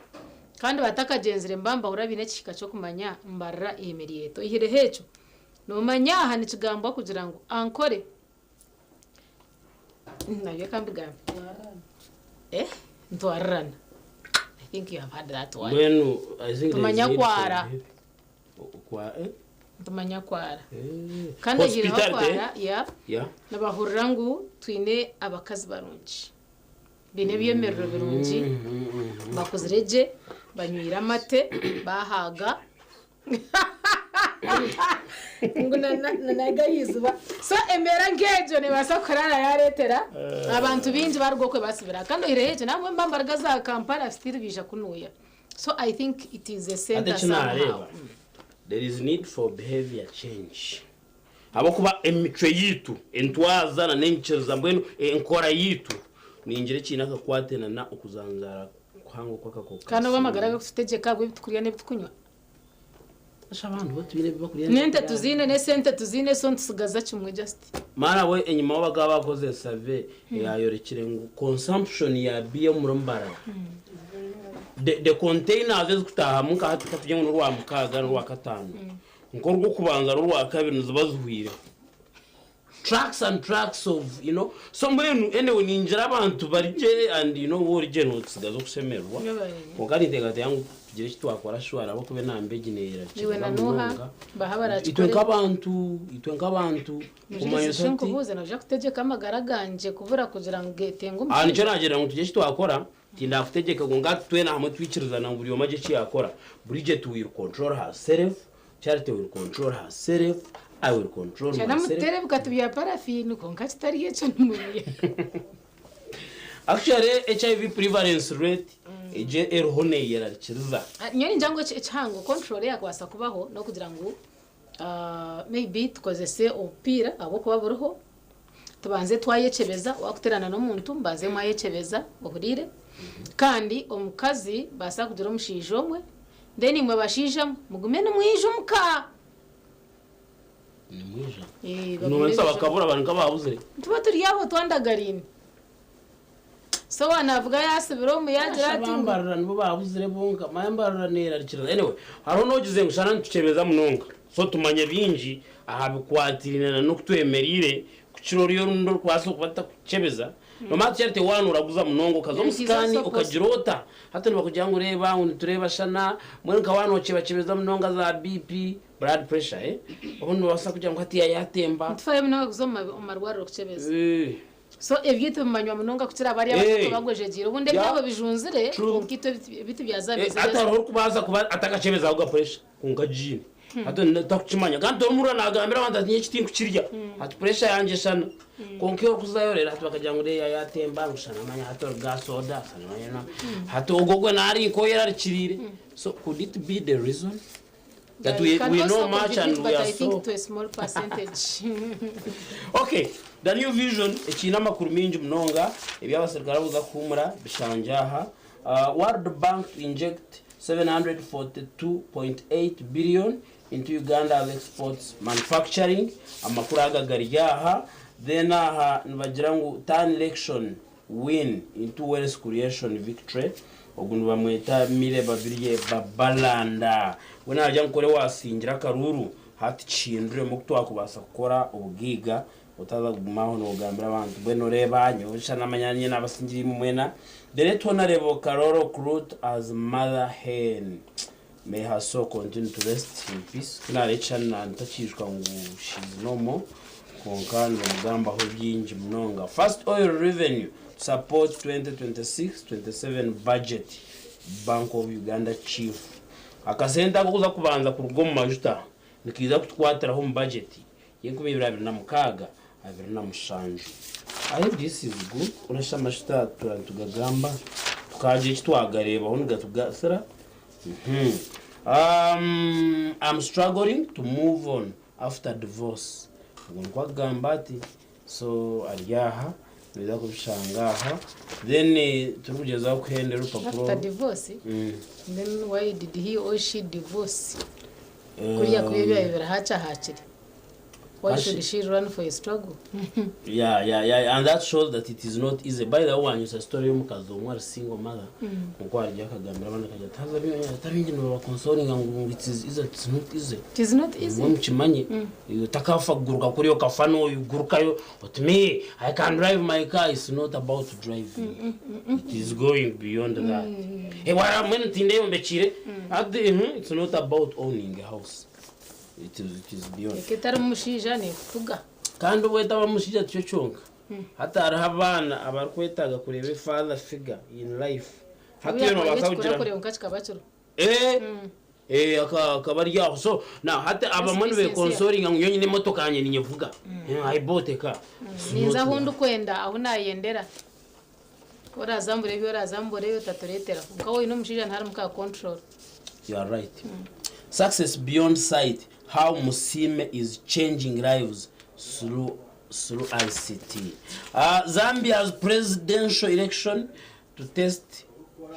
Kandi batakagyenzire nibaba nibahurira baine ekihika ky'okumanya mbarira eyemereire eta. Oihireho ekyo, noomanya aha nikigambwa kugira ngu Ankore nabyo ka mbigambe. Eh, ntwarirana. I think you have heard that word. Mbwenu I think there is Tumanya need for kwara. Kwa eh? Nitumanya kwara. Kandi oihireho Hospitality. kwara, yeah. Yeah. Nibahurira ngu twine abakazi barungi. Baine ebyemerero birungi, bakuzire gye, banywire amate, bahaaga. Ngu na n'aga iziba. So embeera nk'egyo neebaasa kukora yareetera abantu baingi baruga okwe basibira. Kandi oihireho ekyo nabwo nibaba nibaruga za Kampala still baija kunuya. So I think it is a Ate center somehow. kinareeba there is need for behavior change ahabw'okuba emicwe yitu entwaza na n'enyikiriza mbwenu enkora yitu ningira ekiine akakwate na na okuzanzaara kuhango kw'akakooko ka Kandi obu amagara siriimu. garikututegyeka ahabw'ebi tukurya n'ebi tukunywa. Asha abantu bo twine ebi bakurya N'ente tuziine n'esente tuziine so nitusigaza kimwe just. Maana we enyima bakaba bakoze survey eyayorekire ngu consumption ya beer omuri Mbarara the containers ezikutahamu nka hati katugye ngu n'orwa mukaaga n'orwa kataano nk'orw'okubanza n'orwa kabiri niziba zihwireho trucks and trucks of you know so mbwenu anyway ningira abantu barigye and you know worigye notsigaza okushemererwa kwonka ninteekateeka ngu tugire eki twakora sure ahabw'okuba enamba egi Iwe neyerarikirira na Nuha munonga baha itwe barakikore. nk'abantu itwe nk'abantu kumanya Mujurizi oti nkubuuze noija kutegyeka amagara gangye kubura kugira ngu geetenge aha nikyo omushaija. nagira ngu tugire eki twakora tindakutegyeka ngu nga twena hamwe twikirizana ngu buri omwe agye eki yakora Bridget will control herself Charity will control herself I will control Kyana myself. mutere ebikatu bya parafini kwonka kitari ekyo nimubiha. Actually HIV prevalence rate egyo eriho neyerarikiriza. Nyowe ningira ngu ekihango control eyakubaasa kubaho n'okugira ngu maybe tukozese obupiira ahabw'okuba buriho. Tubanze twayekyebeza, waakuteerana n'omuntu mubanze mwayekyebeza ohuriire. Kandi omukazi baasa kugira omushaija omwe, then imwe bashaija mwe mugume nimwija omu ka. Nimwija? Eh, bagume Nobanisa nibaija. bakabura bari nk'ababuzire. Nituba turi aho twandagariine. So waanavuga yaasibira omu yaagira ati ngu. Abambarara nibo babuzire bonka maya mbarara nerarikiriza anyway hariho nogize ngu shana nitukyebeza munonga so tumanya bingi aha bikwatirine na nokutwemerire kukira oriya orundi orikubaasa kuba atakukyebeza nomanya tukira waana oraguza munonga okaza omu scan okagira ota hati nibakugira ngu reeba ngu nitureeba shana mbwenu nka waana okyebakyebeza munonga za BP blood pressure eh obundi nibabaasa kugira ngu hati yayatemba Nitufayo munonga kuza omu marwariro kukyebeza. Eh. So ebyaitu bimanywa munonga kukira bariya Eh. abato bagwejegyeire. Obundi Yeah. ebyabo bijunzire True. kwonka itwe ebitu- ebitu byaza Eh, biza hati hariho orikubaasa kuba atakakyebeza ga pressure kwonka agiine hati takukimanya kandi torumurura nagambira abantu ati nyekyo tinkukirya hati pressure yangye shana kwonka iwe orikuzayo reero hati bakagira ngu reeya yatemba ngu shana manya hati origa soda shana manya na hati ogwo gwe nari nkoyerarikiriire so could it be the reason that we, Can we also know much and contribute, we but are I so think to a small percentage. Okay, the new vision ekiine amakuru mingi munonga eby'abaserukare abakuza kuhumura bishangye aha. Uh, World Bank to inject 742.8 billion into Uganda's exports manufacturing amakuru aga gari aha then aha nibagira ngu turn election win into wealth creation victory ogu nibamweta Milly Babirye Babalanda we nagira ngu kore wasingira akaruuru hati kihinduremu oku twakubaasa kukora obugaiga otaza kuguma aho nogambira abantu mbwenu oreeba nyowe shana namanya niinye nabasingira imwe mwena The late Honourable Karoro Crute as mother hen may her soul continue to rest in peace ku nareeba shana ntakiijuka ngu she is no more kwonka nibamugambaho bingi munonga First oil revenue to support 2026-27 budget Bank of Uganda chief Akasente akokuza kubanza kuruga omu majuta nikiija kutukwatiraho omu bajeti y'enkumi ibiri 26 27. I hope this is good. Kurasha amajuta tura nitugagamba tukagira eki twagareebaho nigatugasira. Mhm. Um, I'm struggling to move on after divorce. Ogwo nikwo akugamba ati. So ari aha noija kubishanga aha then turikugyezaho kuhendera orupapura After oru. divorce? Mm. Then why did he or she divorce? Kuriya kuba ebyabaire birahakyahaakire. Why Kashi- should she run for a struggle? Yeah, yeah, yeah, and that shows that it is not easy. By the way, wanyusa story y'omukazi omwe ari single mother. Nkoku arya akagambira abaana akagira ati haza bi- ati abingi nibabaconsolinga ngu it is easy, it's not easy. It is not easy. Imwe mukimanye. Otakafa kuguruka kuriya okafa noyigurukayo oti me I can drive my car. It's not about driving. It is going beyond that. Eh, wara mbwenu tindeyombekire. Ati, it's not about owning a house. It is, it is beyond. Eka etarimu mushaija neekutuga. Kandi obu etaba mushaija tikyo kyonka. Hati hariho abaana abarikwetaaga kureeba a father figure in life. Hati Obu iwe yaakora noobaasa ekikuru kugira. akureeba nka kikaba kiro. Eh, eh, aka- akaba ari aho. So, now hati abamwe Yes, yes, nibeconsolinga ngu nyowe nyine emotoka yangye ninyevuga. Eh, I bought a car. It's Ninza not ahu that. ndikwenda ahu naayendera. Ku oraazambura ebi oraazambureyo otatureetera. Kwonka waaba oine omushaija niharimu ka control. You are right. Success beyond sight, how Musiime is changing lives through through ICT. Uh, Zambia's presidential election to test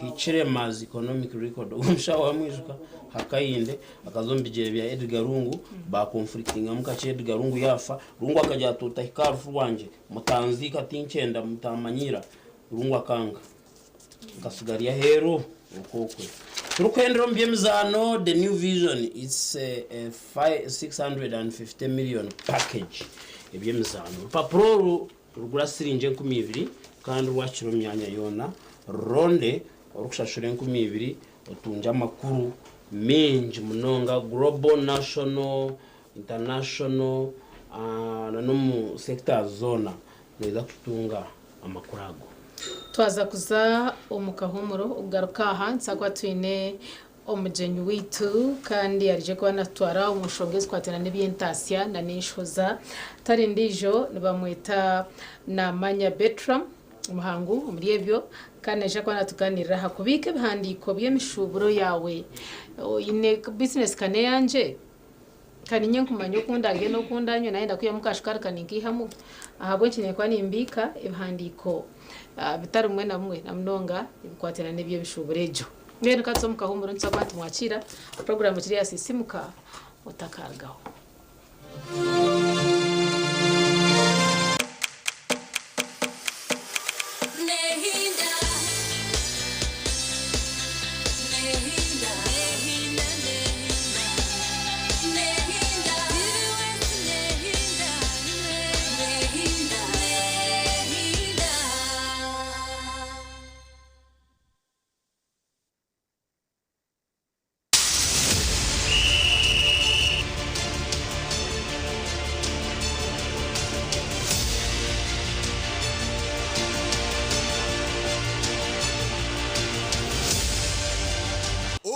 Hichilema's economic record. Ogu omushaho wamwijuka Hakainde akaza omu bigyere bya Edgar Lungu bakonflictingamu kakye Edgar Lungu yaafa Lungu akagira ati otahika aha rufu rwangye mutanziika tinkyenda mutammanyiira Lungu akanga Akasiga ari aheeru okwo okwe. Turikuhendera omu by'emizaano, The New Vision its a 650 million package Eby'emizaano. Orupapura oru nirugura siringi 2000 kandi rwakira omu myanya yoona. Ruronde orikushashura 2000 otungye amakuru maingi munonga global, national, international na n'omu sectors zoona noija kutunga amakuru ago. Twaza kuza omu kahuumuro okugaruka aha nituza kuba twine omugyenyi waitu kandi arije kuba natutwara omu nshonga ezikwatiraine n'eby'entaasya na n'enshohoza. Tari ndiijo nibamweta Namanya Bertram omuhangu omuri ebyo kandi naija kuba natugaanirira aha kubiika ebihandiiko by'emishuuburo yaawe. Oine bizinesi ka n'eyangye? Ka niinye nkumanya oku ndarye n'oku ndanywe, naayenda kwihamu ka shukaari ka ninkaihamu. Ahabw'enki neenkuba nimbiika ebihandiiko bitari bimwe na bimwe na munonga ebikwatiraine n'eby'emishuuburo egyo. Mbwenu ka tuze omu kahuumuro nituza kuba nitumwakiira. Puroguraamu ekiri eya Sisiimuka otakarugaho.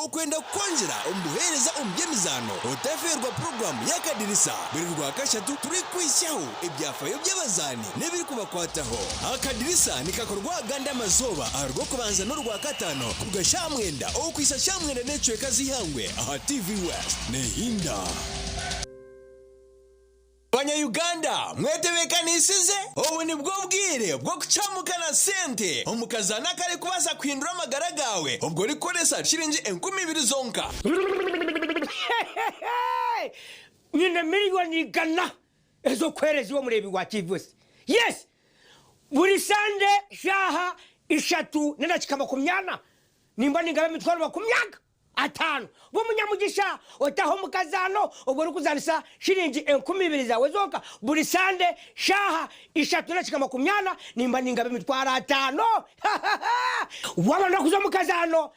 Okwenda kukwongyera omu buheereza omu by'emizaano, otafeerwa puroguraamu y'Akadirisa buri Rwakashatu turikuhitsyaho ebyafaayo by'abazaani n'ebirikubakwataho. Akadirisa nikakorwa agandi amazooba aha Rwokubanza n'Orwakataano kuruga shaaha mwenda okuhitsya shaaha mwenda n'ekicweka z'eihangwe aha TV West. Nehinda. Banya Uganda mwetebekanisize? Obu nibwo bwire bw'okucamuka na sente omu kazaano akarikubaasa kuhindura amagara gaawe obwo orikukoresa shiringi 2000 zonka. Nyine miriyoni igana ez'okuheereza iwe omureebi wa TV West. Yes! Buri Sande shaaha ishatu n'edakiika makumyana nimba ningaba emitwaro makumyaga ataano. Ba omunyamugisha otahe omu kazaano obwo orikuzaanisa shiringi 2000 zaawe zonka. Buri Sande shaaha ishatu n'edakiika makumyana nimba ningaba emitwaro ataano. Waaba noyenda kuza omu kazaano,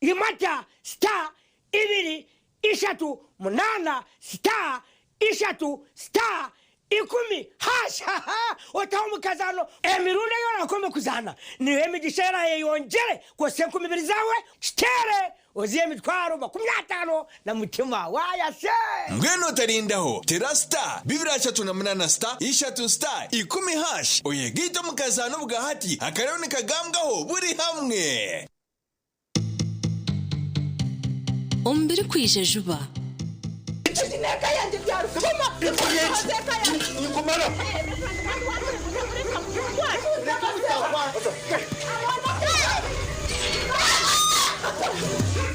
imata star ibiri ishatu munaana star ishatu star ikumi hash otahe omu kazaano. Emirundi ei oraakome kuzaana niyo emigisha eraayeyongyere kwosya 2000 zaawe kiteere ozihe emitwaro 50 na mutima waaya se. Mbwenu otarindaho, tera star bibiri ashatu na munana star ishatu star ikumi hash oyegaite omu kazaano obwahati akariho nikagambwaho buri hamwe. Omu birikwija juba.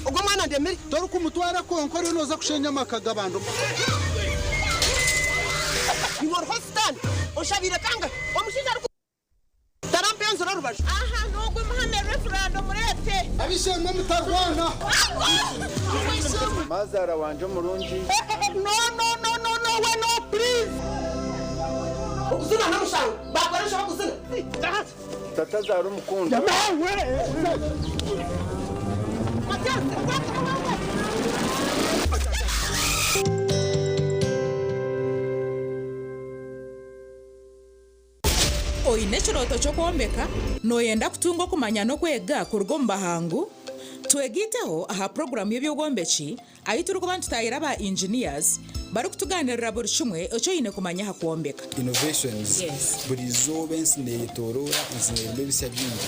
Ogwo omwana ndemire. Torikumutwara kwonka oriyo noza kushenya amaka g'abantu. Iwe oriho sitaane oshabiire kangahi omushaija ariku. Tarampenzura orubaju. Aha n'ogwo muhame Reverand omureete. Ab'eishe-emwe mutarwana. Mazaara wangye omurungi. No no no no no we no please. Okuzina n'omushango bakora enshobe kuzina. Tata azaara omukundwa. Oine ekirooto ky'okwombeka? Nooyenda kutunga okumanya n'okwega kuruga omu bahangu? Twegaiteho aha puroguraamu y'eby'obwombeki ahu turikuba nitutaayira ba engineers barikutugaaniirira buri kimwe eki oine kumanya aha kwombeka. Innovations, Buri izooba ensi neyetoroora, ensi nerimu ebisya bingi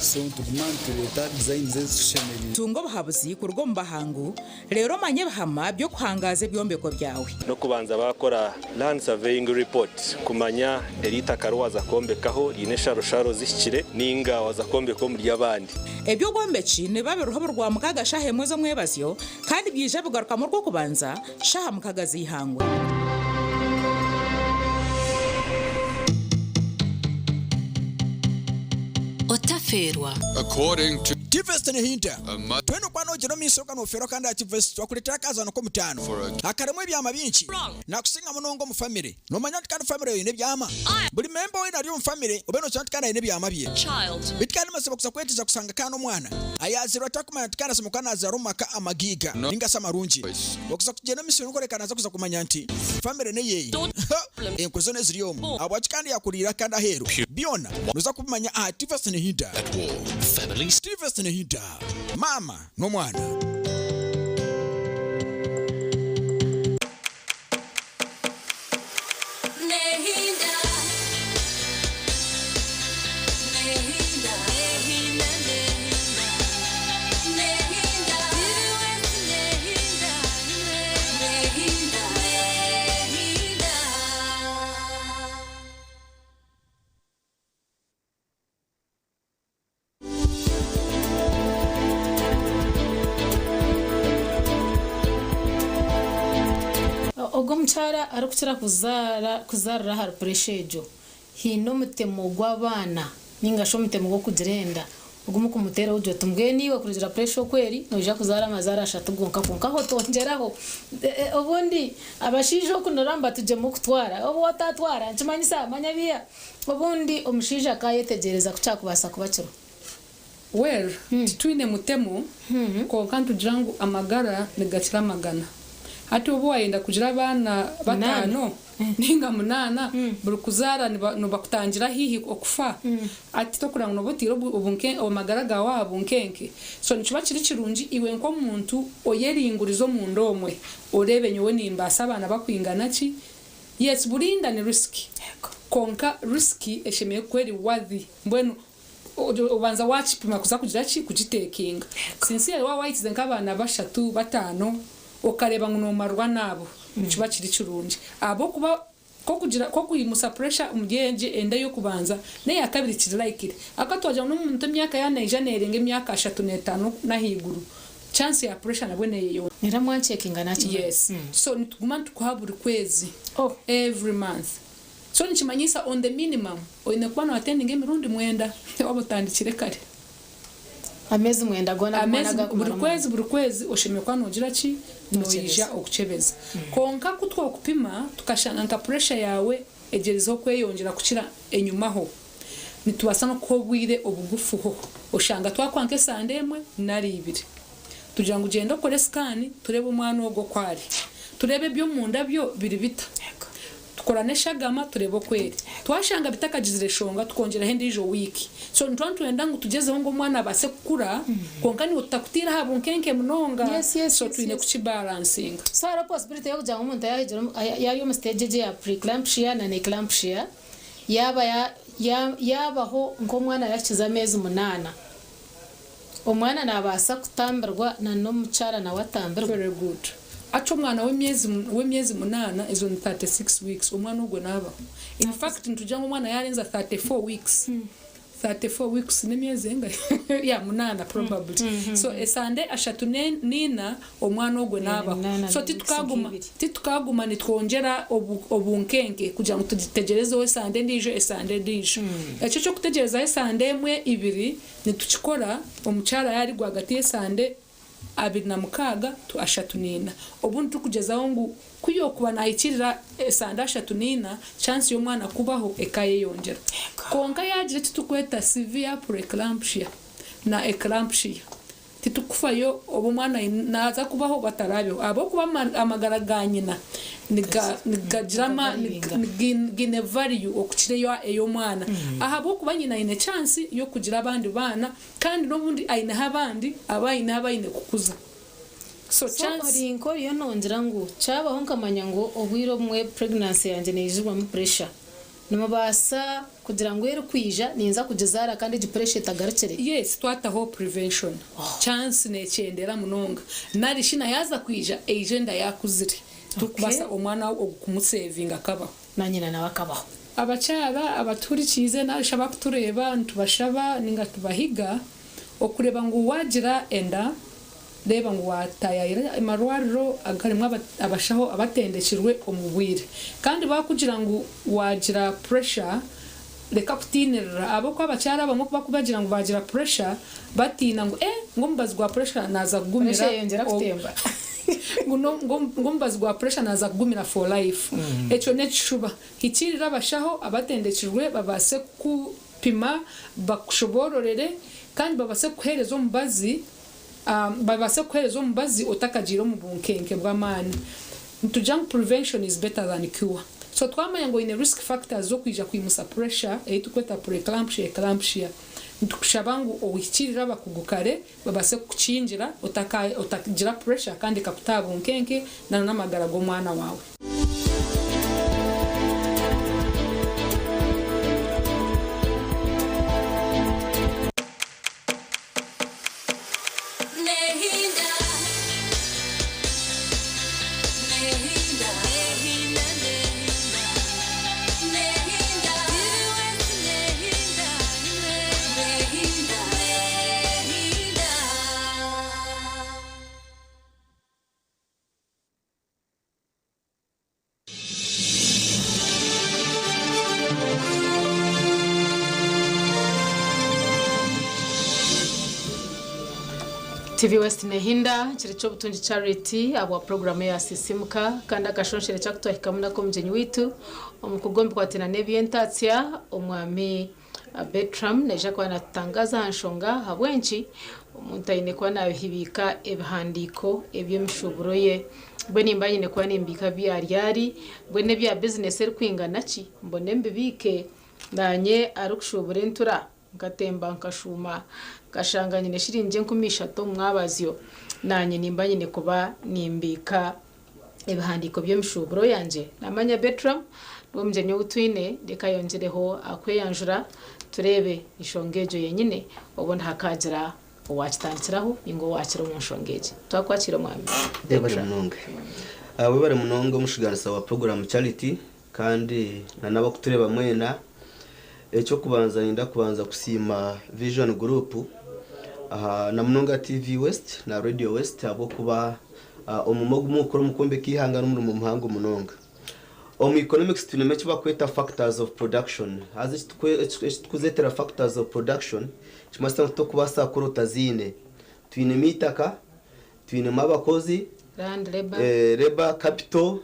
so nituguma nitureeta designs ezitushemereire. Tunga obuhabuzi kuruga omu bahangu Reero omanye ebihama by'okuhangaaza ebyombeko byawe. N'okubanza baakora Land Surveying Report kumanya eri itaka ri waaza kwombekaho riine ensharosharo zihikire nainga waaza kwombeka omu ry'abandi. Eby'obwombeki nibiba biriho buri Rwamukaaga shaaha emwe z'omwebazyo kandi byaija bigarukamu Orwokubanza shaaha mukaga z'eihangwe. Otafeerwa. According to. Tivest Nehinda, Twena okuba nogyenda omu maisho nofeerwa kandi aha Tivest twakureetera akazaano k'omutaano akarimu ebyama bingi. Nakusinga munonga omu famire. Nomanya nti kandi famire yawe eine ebyama? Buri memba weena ari omu famire obe nokira nti kandi aine ebyama bye. Beitu kandi mazima kuza kwetegyereza kusanga kandi omwana ayazairwe atarikumanya nti kandi ashemereire kuba nazaarwa omu maka amagaiga ninga shi amarungi. Okuza kugyenda omu maisho n'okworeka naza kuza kumanya nti famire n'eyeeye. Enkwe zoona eziri omu ahabwaki kandi yakuriire kandi aheeru byona noza kubimanya aha Tivest Nehinda. Tivest Nehinda, maama n'omwana. Ogwo omukyara arikukira kuzaara kuzaarira ahari puresha egyo, haine omutemo gw'abaana ninga shi omutemo gw'okugira enda ogu mukumuteeraho ogira oti mbwenu iwe kurugiirira puresha oku eri noija kuzaara amazaara ashatu gonka kwonka aho otongyeraho. Obundi abashaija oku noreeba nibatugyema okutwara, obu watatwara nikimanyisa manya biiha? Obundi omushaija akayetegyereza ku kyakubaasa kuba kiriho. Well, titwine mutemo, kwonka nitugira ngu amagara nigakira amagana. Hati obu wayenda kugira abaana bataano ninga munaana, buri kuzaara nibakutangira haihi okufa, hati tokureba ngu nooba otaire amagara gaawe aha bunkenke? So nikiba kiri kirungi iwe nk'omuntu oyeringurize omunda omwe, oreebe nyowe nimbaasa abaana bakwingana ki? Yes, buri nda ni risk, kwonka risk eshemereire kuba eri worthy, mbwenu Obanza waakipima kuza kugira ki? Kugiteekinga. Sincerely waaba waahikize nk'abaana bashatu, bataano, okareeba ngu noomarwa n'abo, nikiba kiri kirungi. Ahabw'okuba nk'okugira nk'okwimusa pressure omuri egyo enda ey'okubanza n'eya kabiri kiri likely. Ahabw'okuba twagira ngu n'omuntu emyaka yaaba neija neerenga emyaka ashatu n'etaano n'ahaiguru, chance ya pressure nabwo neeyeyongyera. Era mwancekinga naakimanya. Yes. So nituguma nitukuha buri kwezi, every month. So nikimanyisa on the minimum oyine kuba no attendinga emirundi mwenda waba otandikire kare. Ameezi mwenda goona agu omwana Ameezi agakumara buri omu kwezi buri kwezi oshemereire kuba nogira ki? Noija Nokyebeza. okukyebeza. Kwonka ku twokupima tukashanga nka pressure yaawe egyerizeho kweyongyera kukira enyumaho, nitubaasa nokukuha obwire obugufuho oshanga twakuha nk'esande emwe nari ibiri. Tugira ngu gyenda okore scan tureebe omwana ogwo oku ari. Tureebe eby'omunda byo biri bita. Tukora n'eshagama tureebe oku eri. Twashanga bitakagizire shonga tukongyeraho endiijo wiiki. So nituba nitwenda ngu tugyezeho ngu omwana abaase kukura kwonka niiwe tutakutaire aha bunkenke munonga. Yes, yes, So yes, twine yes. kukibalansinga. So hariho possibility y'okugira ngu omuntu yaahegire omu yaari omu stage egi eya pre-eclampsia na eclampsia yaaba ya ya yaabaho nk'omwana yaahikize ameezi munaana, Omwana nabaasa kutambirwa na n'omukyara nawe atambirwe? Very good. Ati omwana w'emyezi w'emyezi munaana ezo ni 36 weeks omwana ogwo nabaho. In fact nitugira ngu omwana yarenza 34 weeks, 34 weeks n'emyezi engahi? Yeah munaana probably. So esande ashatu ne n'ina omwana ogwo nabaho. So titukaguma titukaguma nitwongyera obu obunkenke kugira ngu tutegyerezeho esande endiijo esande endiijo. Ekyo eky'okutegyerezaho esande emwe ibiri Nitukikora omukyara yaari rwagati y'esande 26 to 34. Obundi turikugyezaho ngu ku yookuba naahikirira esande 34, chance y'omwana kubaho ekayeyongyera. Kwonka yaagira eki turikweta severe preeclampsia na eclampsia, titukufayo oba omwana naaza kubaho oba ataraabeho ahabw'okuba amagara ga nyina nigagira amaani, gaine value okukira ey'omwana ahabw'okuba nyina aine chance y'okugira abandi baana kandi n'obundi aineho abandi abu aineho abu aine kukuza. So So chance. ori nk'oriyo nongira ngu kyabaho nkamanya ngu obwire obumwe pregnancy yangye neijirwamu pressure Nimubaasa kugira ngu erikwija ninza kugizaara kandi egi puresha etagarukire? Yes, twataho prevention, chance nekyendera munonga nari shi na yaaza kwija eije enda yakuzire turikubaasa omwana ogu kumusevinga akabaho. Na nyina nawe akabaho. Abakyara abatuhurikiize nari shi abakutureeba nitubashaba ninga tubahiga okureeba ngu wagira enda Reeba ngu waataayaayira amarwariro agarimu abashaho abatendekirwe omu bwire. Kandi baakugira ngu waagira puresha, reka kutiinirira ahabw'okuba abakyara abamwe ku barikubagira ngu baagira puresha, batiina ngu ee ngu omubazi gwa puresha naaza kugumira Puresha eyongyera kutemba. ngu omubazi gwa puresha naaza kugumira for life. Ekyo n'ekishuba. Hikiirira abashaho abatendekirwe babaase kukupima, bakushoboororere kandi babaase kukuheereza omubazi. Babaase kukuheereza omubazi otakagiire omu bunkenke bw'amaani. Nitugira ngu prevention is better than cure. So twamanya ngu oine risk factors z'okwija kwimusa pressure ei turikweta preeclampsia, eclampsia, nitukushaba ngu ohikiirire abakugu kare babaase kukukingira otagira pressure kandi ekakuta aha bunkenke na n'amagara g'omwana waawe. TV West nehinda kiri ky'obutungi Charity ahabwa puroguramu eya Sisimuka kandi akashonshere kyakutwahikamu n'ak'omugyenyi waitu omu kugomba n'eby'entatsya omwami Bertram naija kuba natutangaza aha nshonga ahabw'enki omuntu aine kuba nabiika ebihandiiko eby'emishuburo ye. Mbwenu nimba nyine kuba nimbiika byaryari, mbwenu ebya bizinesi erikwingana ki, mbone mbibiike nanye arikushubura entura nkatemba nkashuuma nkashanga nyine shiringi 3000 omu mwabazyo, nanye nimba nyine kuba nimbiika ebihandiiko by'emishuburo yangye. Namanya Bertram niwe mugyenyi ou twine, reka ayongyereho akweyanjura tureebe enshonga egyo yenyine obundi hakagira owakitandikiraho ninga owakira omu nshonga egi. Twakwakira omwami. Webale munonga. Webale munonga omushiganisa wa program Charity kandi na n'abakutureeba mwena. Ekyokubanza ninda kubanza kusiima Vision Group na munonga TV West na Radio West ahabw'okuba omurimo ogu mukukora omu kwombeka eihanga n'omurimo muhango munonga. Omu economics twinemu eki bakweta factors of production. Haza ekitukuzetera factors of production kimanyisa ngu tokubaasa kukora otaziine. Twinemu eitaka, twinemu abakozi, Land, labour. Labour, capital,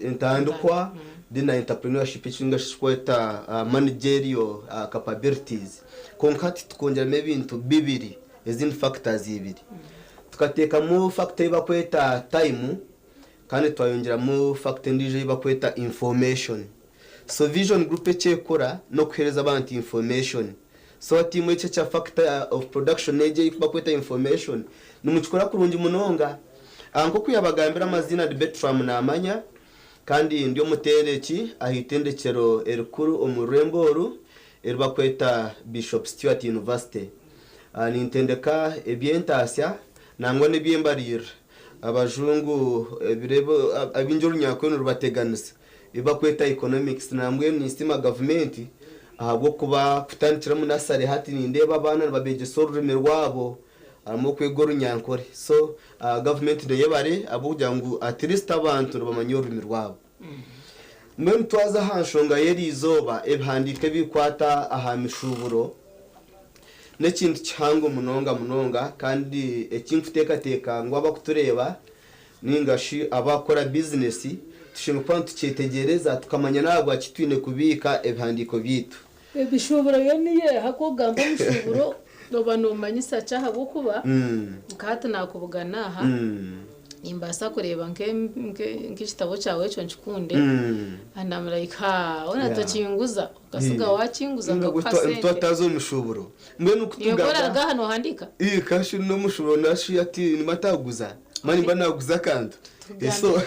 entandikwa, then na entrepreneurship eki ningashi ekitukweta managerial capabilities. Kwonka hati tukongyeramu ebintu bibiri, ezindi factors ibiri. Tukateekamu factor ei bakweta time kandi twayongyeramu factor endiijo ei bakweta information. So Vision Group eki ekora n'okuheereza abantu information. So hati imwe eki ekya factor of production egi ei bakweta information nimukikora kurungi munonga. Nk'oku yabagambira amaziina ndi Bertram Namanya kandi ndi omutendeki aha itendekyero erikuru omu rurembo oru eri bakweta Bishop Stuart University. Nintendeka eby'entaasya nangwa n'eby'embariirira. Abajungu ebiro abaingi orunyankore nirubateganisa ebi bakweta economics. Nambwenu ninsiima gavumenti ahabw'okuba kutandikira omu nasare hati nindeeba abaana nibabeegyesa orurimi rwabo harimu okwega orunyankore. So gavumenti neyebare ahabw'okugira ngu at least abantu nibamanya orurimi rwabo. Mbwenu twaza aha nshonga y'eri izooba, ebihandiiko ebirikwata aha mishuuburo n'ekintu kihango munonga munonga kandi eki nkuteekateeka ngu abakutureeba ninga shi abakukora bizinesi tushemereire kuba nitukyetegyereza tukamanya n'ahabwaki twine kubiika ebihandiiko byaitu. Emishuburo yo niyo eha? Ku ogamba omushuburo oba nomanyisa ki? Ahabw'okuba nka hati nakubugana aha, nimbaasa kureeba nk'ekitabo kyawe ekyo nkikunde and I'm like, ha, ona tokinguza okasiga wakinguza nkakuha sente. Twataza omu mishuburo mbwenu Yego. kutugamba Oraruga aha nohandiika. Kashi n'omushuburo nashi ati nimataguza mani mba naguza akantu. So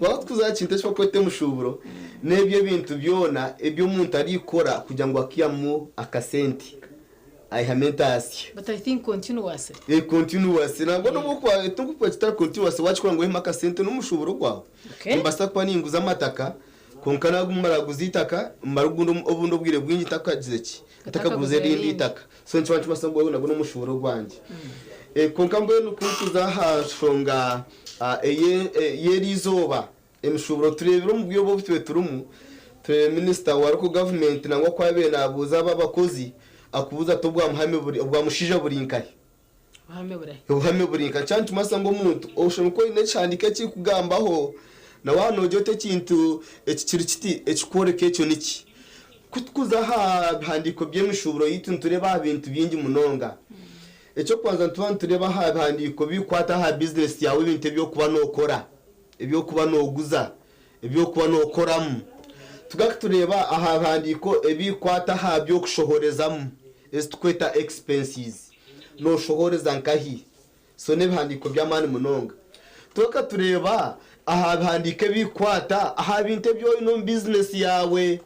waba tukuza kintu eki bakweta emushuburo n'ebyo ebintu byona eby'omuntu arikukora kugira ngu akihamu akasente aihamu entaasya. But I think continuously. Continuous nangwa n'obwokuba tokuba kitari continuous, wakikora ngu ohemu akasente n'omushuburo gwawe. Nimbaasa kuba ninguza amataka, konka nagumara kuguza itaka mara obundi obwire bwingi ntakagize ki, ntakaguze erindi itaka, so nikiba nikimanyisa ngu nagwo n'omushuburo gwangye. Konka mbwenu kukuza aha nshonga y'eri izooba, emishuburo tureebire omu bwire obu tube turimu, turebe minisita wa local government nangwa kwabaire nabuuza aba abakozi, akubuuza ati obwamuhame buri obwamushaija buri nkahi? Obuhame burahi? Obuhame buri nkahi? Kyaba nikimanyisa ngu omuntu oshemereire kuba oine ekihandiiko ekirikugambaho na waaba noogira oti ekintu eki kiri kiti, ekikworeka ekyo niki. Ku tukuza aha bihandiiko by'emishuburo yaitu nitureeba aha bintu bingi munonga. Eky'okubanza nituba nitureeba aha bihandiiko birikukwata aha bizinesi yaawe, ebintu ebi orikuba nookora, ebi orikuba nooguza, ebi orikuba nookoramu. Tugaruka tureeba aha bihandiiko ebirikukwata aha by'okushohorezamu ezi turikweta expenses. Nooshohoreza nkahi? So n'ebihandiiko by'amaani munonga. Tugaruka tureeba aha bihandiiko ebirikukwata aha bintu ebi oine omu bizinesi yaawe,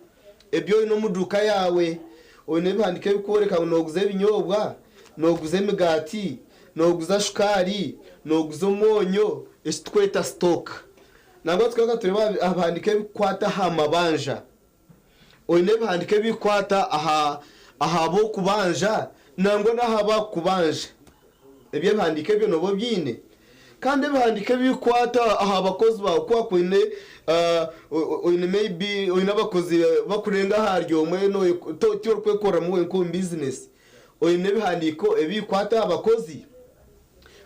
ebi oine omu duuka yaawe. Oine ebihandiiko ebirikworeka ngu nooguza ebinyobwa, nooguza emigaati, nooguza shukaari, nooguza omwonyo, eki turikweta stock. Nangwa tugaruka tureeba aha bihandiiko ebirikukwata aha mabanja. Oine ebihandiiko ebirikukwata aha b'okubanja nangwa n'aha bakukubanja. Ebyo ebihandiiko ebyo nooba obiine. Kandi ebihandiiko ebirikukwata aha bakozi baawe, ku wakuba oine oine maybe oine abakozi bakurenga ahari omwe, ti orikwekoreramu wenka omu bizinesi. Oine ebihandiiko ebirikukwata aha bakozi.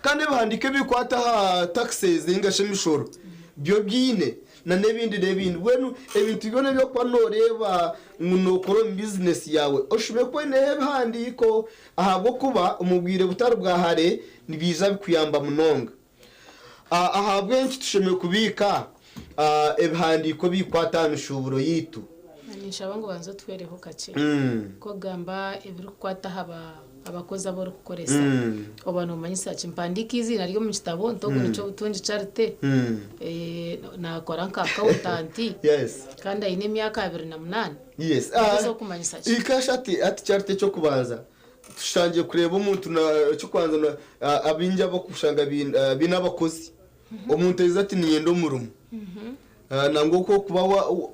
Kandi ebihandiiko ebirikwata aha taxes ninga shi emishoro byo biine na n'ebindi n'ebindi. Mbwenu ebintu byona ebi orikuba nooreeba ngu nookora omu bizinesi yaawe oshube kuba oineho ebihandiiko ahabw'okuba omu bwire butari bwa hare nibiija bikuyamba munonga. Ahabw'enki tushemereire kubiika ebihandiiko ebirikwata aha mishuuburo yaitu? Ninshaba ngu obanze otuhwereho kakye. Ku orikugamba ebirikukwata aha abakozi abu orikukoresa, oba noomanyisa ki? Mpandiike eiziina rye omu kitabo nti ogu ni Kyobutungi Charity, naakora nka akawutanti kandi aine emyaka 28? Noobaasa kumanyisa ki? Hati Charity eky'okubanza, Tushangire kureeba omuntu eky'okubanza abaingi abarikushanga baine abakozi, omuntu aija ati niinyenda omurimo nangwa oku orikuba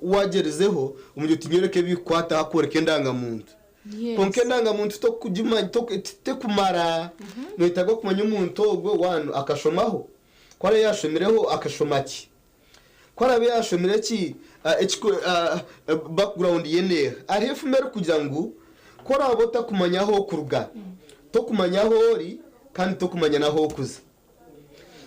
waagyerizeho omugira oti nyoreka ebirikukwataho akworeka endangamuntu. Kwonka endangamuntu tekumara, noyetaaga kumanya omuntu ogwo one akashomaho, ku araabe yaashomireho akashoma ki? Ku araabe yaashomire ki, background ye neeha? Hariho efumu erikugira ngu ku oraabe otakumanya ahu orikuruga, tokumanya ahu ori kandi tokumanya n'ahu orikuza.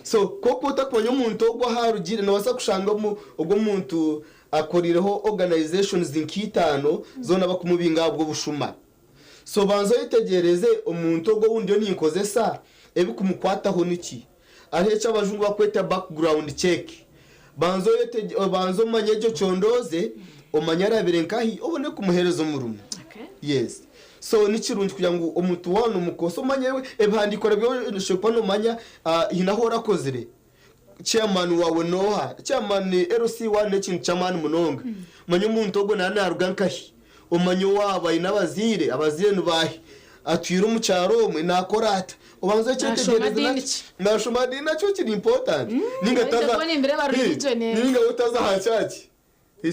So ku orikuba otakumanya omuntu ogwo ahu arugire, noobaasa kushanga ogwo omuntu akoriireho organisations nk'itaano zoona bakumubinga ahabw'obushuma. So banza oyetegyereze omuntu ogwo ou ndiyo ninkozesa ebikumukwataho niki? Hariho eki abajungu barikweta background check. Banza oyeteg banza omanye gye ocondooze, omanye arabire nkahi obone kumuheereza omurimo. Yes. So ni kirungi kugira ngu omuntu waaba nomukozesa omanye ebihandiiko nabyo oshemereire kuba nomanya haine ahu orakozire. Chairman waawe n'oha? Chairman LC one n'ekintu ky'amaani munonga. Manya omuntu ogwo naaba naaruga nkahi? Omanye owaabo aine abazaire, abazaire ni baahi? Atwire omu kyaro omwe, naakora ata? Obanze Naashoma okyetegyereze diini nakyo. ki? Naashoma diini nakyo kiri important. Ninga Oyinza taza kuba nimbireeba religion eri. ninga we taza aha church.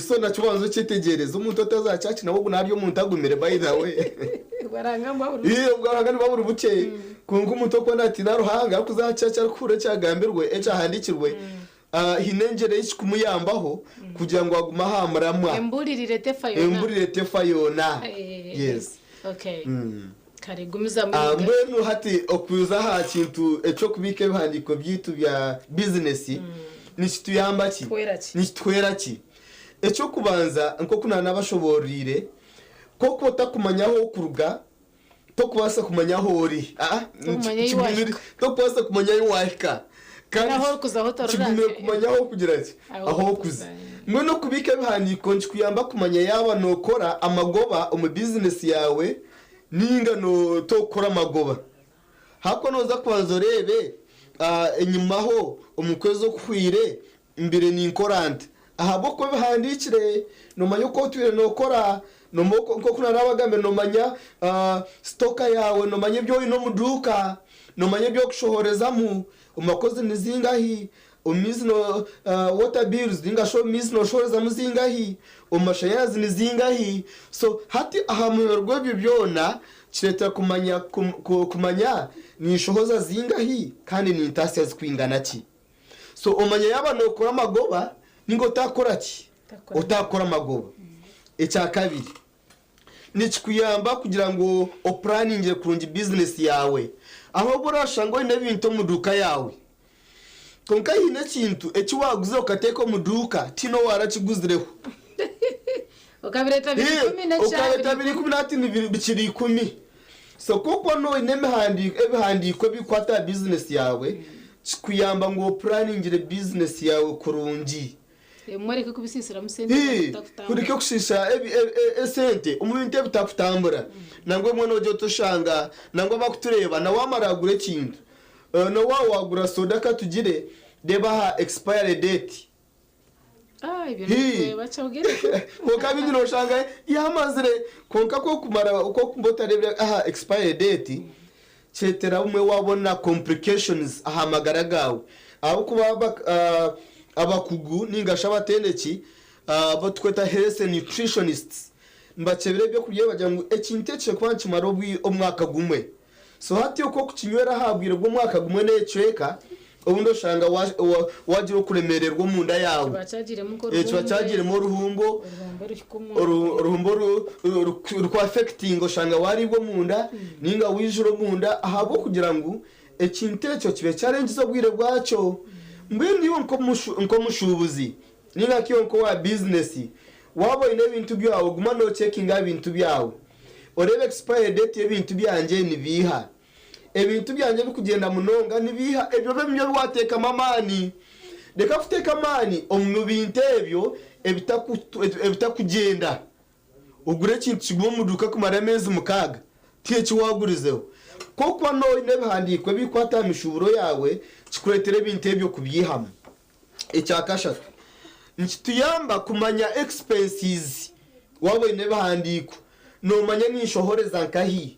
So nakyo banza okyetegyereze. Omuntu otaza aha church nawe ogu naaba ari omuntu agumire by the way. Bwaranga ngu buri Ii, obwaranga nibuba buri bukye. Kwonka omuntu orikuba naatiina Ruhanga, arikuza aha church arikuhurira ekyagambirwe, ekyahandiikirwe, haine engyera ei kikumuyambaho kugira ngu agume aha muramwa. Emburirire tefa yoona. Emburirire tefa yoona. Yes. Okay. Kare gumizamu yiga. Mbwenu hati okuza aha kintu eky'okubiika ebihandiiko byaitu bya bizinesi nikituyamba ki? Nikituhwera ki? Eky'okubanza nk'oku naanabashoboororeire, ku orikuba otakumanya ahu orikuruga, tokubaasa kumanya ahu ori. Tokubaasa kumanya ahu waahika. Kandi kigumire kumanya ahu orikugira ki? Ahu orikuza. Mbwenu okubiika ebihandiiko nikikuyamba kumanya yaaba nookora amagoba omu bizinesi yaawe Ninga tokukora amagoba. Ahakuba noza kubanza oreebe enyimaho omu kwezi okuhweire mbire ninkora nta. Ahabw'okuba ebihandiikire nomanya oku otwire nokora, nk'oku narabagambire nomanya sitoka yaawe, nomanya ebi oine omu duuka, nomanya ebi orikushohorezamu, omu bakozi ni zingahi, Omu maizi no water bills ninga shi omu maizi noshohorezamu zingahi, omu mashanyarazi ni zingahi. So hati aha muheru gw'ebyo byona kiretera kumanya kumanya ninshohoza zingahi kandi nintasya zikwingana ki. So omanya yaaba nokora amagoba ninga otakora ki? Otakora amagoba. Ekyakabiri, nikikuyamba kugira ngu opuraningire kurungi bizinesi yaawe. Ahu obu orashanga oine ebintu omu duuka yaawe, kwonka haine ekintu eki waaguzire okateeka omu duuka tihaine owaarakiguzireho. Okabireeta biri ikumi n'ekya Okabireeta biri ikumi nahati bikiri ikumi. So ku orikuba oine ebihandiiko ebirikukwata aha bizinesi yaawe, kikuyamba ngu opuraningire bizinesi yaawe kurungi. Mureke kubisiisiramu sente Ii, omu bitakutambura. Mureke kushiisha esente omu bintu ebitakutambura. Nangwa obumwe nogira oti oshanga nangwa abakutureeba na wamara kugura ekintu, na waaba wagura soda katugire, reeba aha expiry date. Ah, ebyo Ii. nibikureeba kyogere. Kwonka abaingi noshanga yamazire kwonka ku okumara ku okuba otareebire aha expiry date, Kireetera obumwe waabona complications aha magara gaawe ahabw'okuba abakugu ninga shi abatendeki abu turikweta health nutritionists nibakyebera ebyokurya bagira ngu ekintu eki kikuba nikimara omwaka gumwe. So hati oku okukinywera aha bwire bw'omwaka gumwe n'ekicweka obundi oshanga wagira okuremererwa omunda yaawe. Kiba kyagiremu Kiba kyagiremu oruhumbo, oruhumbo rurikuafekitinga oshanga wariibwa omunda ninga waijura omunda ahabw'okugira ngu Ekintu ekyo kibe kyarengize obwire bwakyo. Mbwenu iwe nk'omushuubuzi nainga nka iwe nk'owa bizinesi, waaba oine ebintu byawe guma noocekinga aha bintu byawe. Oreebe expiry date y'ebintu byangye nibiiha. Ebintu byangye ebirikugyenda munonga nibiiha? Ebyo bibe nibyo ebi waateekamu amaani. Reka kuteeka amaani omu bintu ebyo ebitakugyenda. Ogure ekintu kigume omu duuka kumara ameezi mukaaga, tihaine eki waagurizeho. Ku orikuba noine ebihandiiko ebirikukwata aha mishuuburo yaawe, kikureetera ebintu ebyo kubyihamu. Ekya kashatu, nikituyamba kumanya expenses. Waaba oine ebihandiiko, noomanya ninshohoreza nkahi,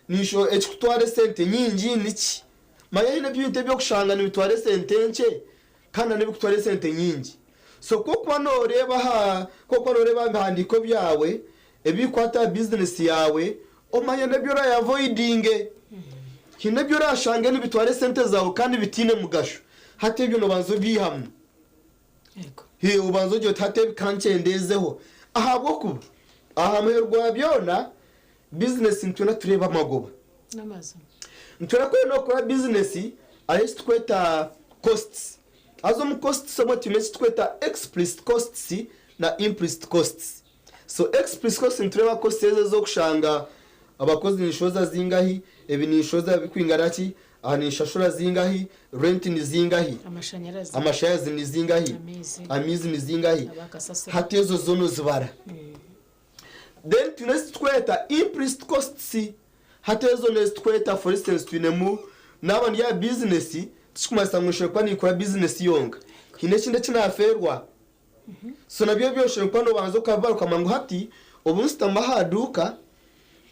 ekirikutwara esente nyingi niki. Manya haine ebintu ebi orikushanga nibitwara esente nkye kandi hariho n'ebirikutwara esente nyingi. So ku orikuba nooreeba aha ku orikuba nooreeba aha bihandiiko byawe ebirikukwata aha bizinesi yaawe, omanya n'ebi oraayavoidinge. Haine ebi oraashange nibitwara esente zaawe kandi bitaine mugasho. Hati ebyo noobanza obyihamu. Hee, obanza ogira oti hati ebi ka nkyendeezeho. Ahabw'okuba aha muheru gwa byona, bizinesi nitwenda tureebe amagoba. Nitwenda kwenda okukora bizinesi hariho eki turikweta costs. Haza omu costs omwo twine eki turikweta explicit costs na implicit costs. So explicit costs nitureeba costs ezo ez'okushanga abakozi ninshohoza zingahi, ebi ninshohoza birikwingana ki, aha ninshashura zingahi, rent ni zingahi, Amashanyarazi. amashanyarazi ni zingahi, Amaizi. amaizi ni zingahi. Abakasasiro. Hati ezo zo nozibara. Then twine ezi turikweta implicit costs. Hati ezo n'ezi turikweta for instance twinemu naaba ndi aha bizinesi tikikumanyisa ngu nshobora kuba ninkora bizinesi yonka. Haine ekindi eki naafeerwa. So nabyo ebyo oshobora kuba noobanza okabibara okamanya ngu hati obu nsitama aha duuka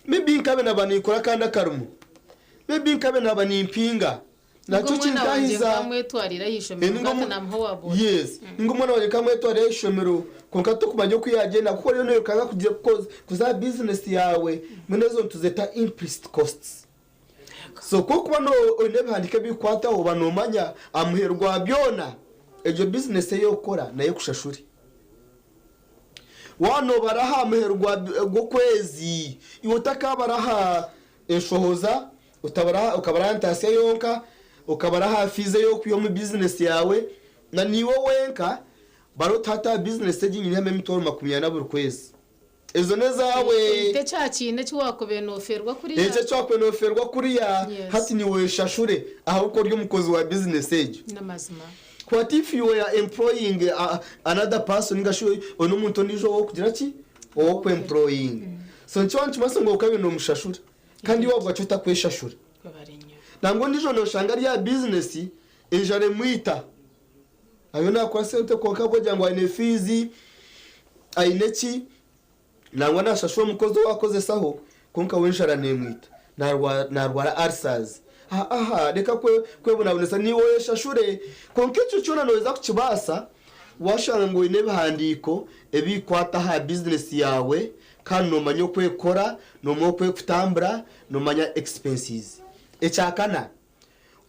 maybe nkabe naaba ninkora akandi akarimo, maybe nkabe naaba nimpinga. Nibwo Nakyo omwana wangye kintahiza. nkamwetwarira aha ishomero Ninga nkata namuha owa boda. Yes. Ninga omwana wangye nkamwetwarira aha ishomero kwonka tokumanya oku yagyenda kuko oriyo noyekanga kugira kuza aha business yaawe mbwenu ezo nituzeta implicit costs. So ku orikuba oine ebihandiiko ebirikukwataho oba nomanya aha muheru gwa byona egyo business ei orikukora nayo ekushashure. Waaba nobara aha muheru gw'okwezi iwe otakabara aha enshohoza Otabara okabara aha ntaasya yonka, okabara aha fiizi ei orikwiha omu bizinesi yaawe, na naiwe wenka, bara oti hati aha bizinesi egi nyinemu emitwaro 40 buri kwezi. Ezo n'ezaawe. Oite kya kintu eki waakubaire noofeerwa kuriya. Ekyo eki waakubaire noofeerwa kuriya, Yes. hati niiwe oyeshashure ahabw'okuba ori omukozi wa bizinesi egyo. N'amazima. What if you were employing another person ninga shi oine omuntu ondiijo ow'okugira ki? Ow'okwemployinga. So nikyo nikimanyisa ngu okabaire noomushashura. Kandi iwe wabwa ki otakweshashura? Nangwa ondiijo noshanga ari aha bizinesi enjara emwita. Ariyo nakora sente kwonka ahabw'okugira ngu aine fiizi, aine ki, nangwa nashashura omukozi ou akozesaho kwonka we enjara nemwita. Narwara ulcers. Aha reka kwebonabonesa naiwe oyeshashure. Kwonka ekyo kyona noheza kukibaasa washanga ngu oine ebihandiiko ebikukwata aha bizinesi yaawe Kandi noomanya oku ekukora, noomanya oku ekutambura, noomanya expenses. Ekyakana,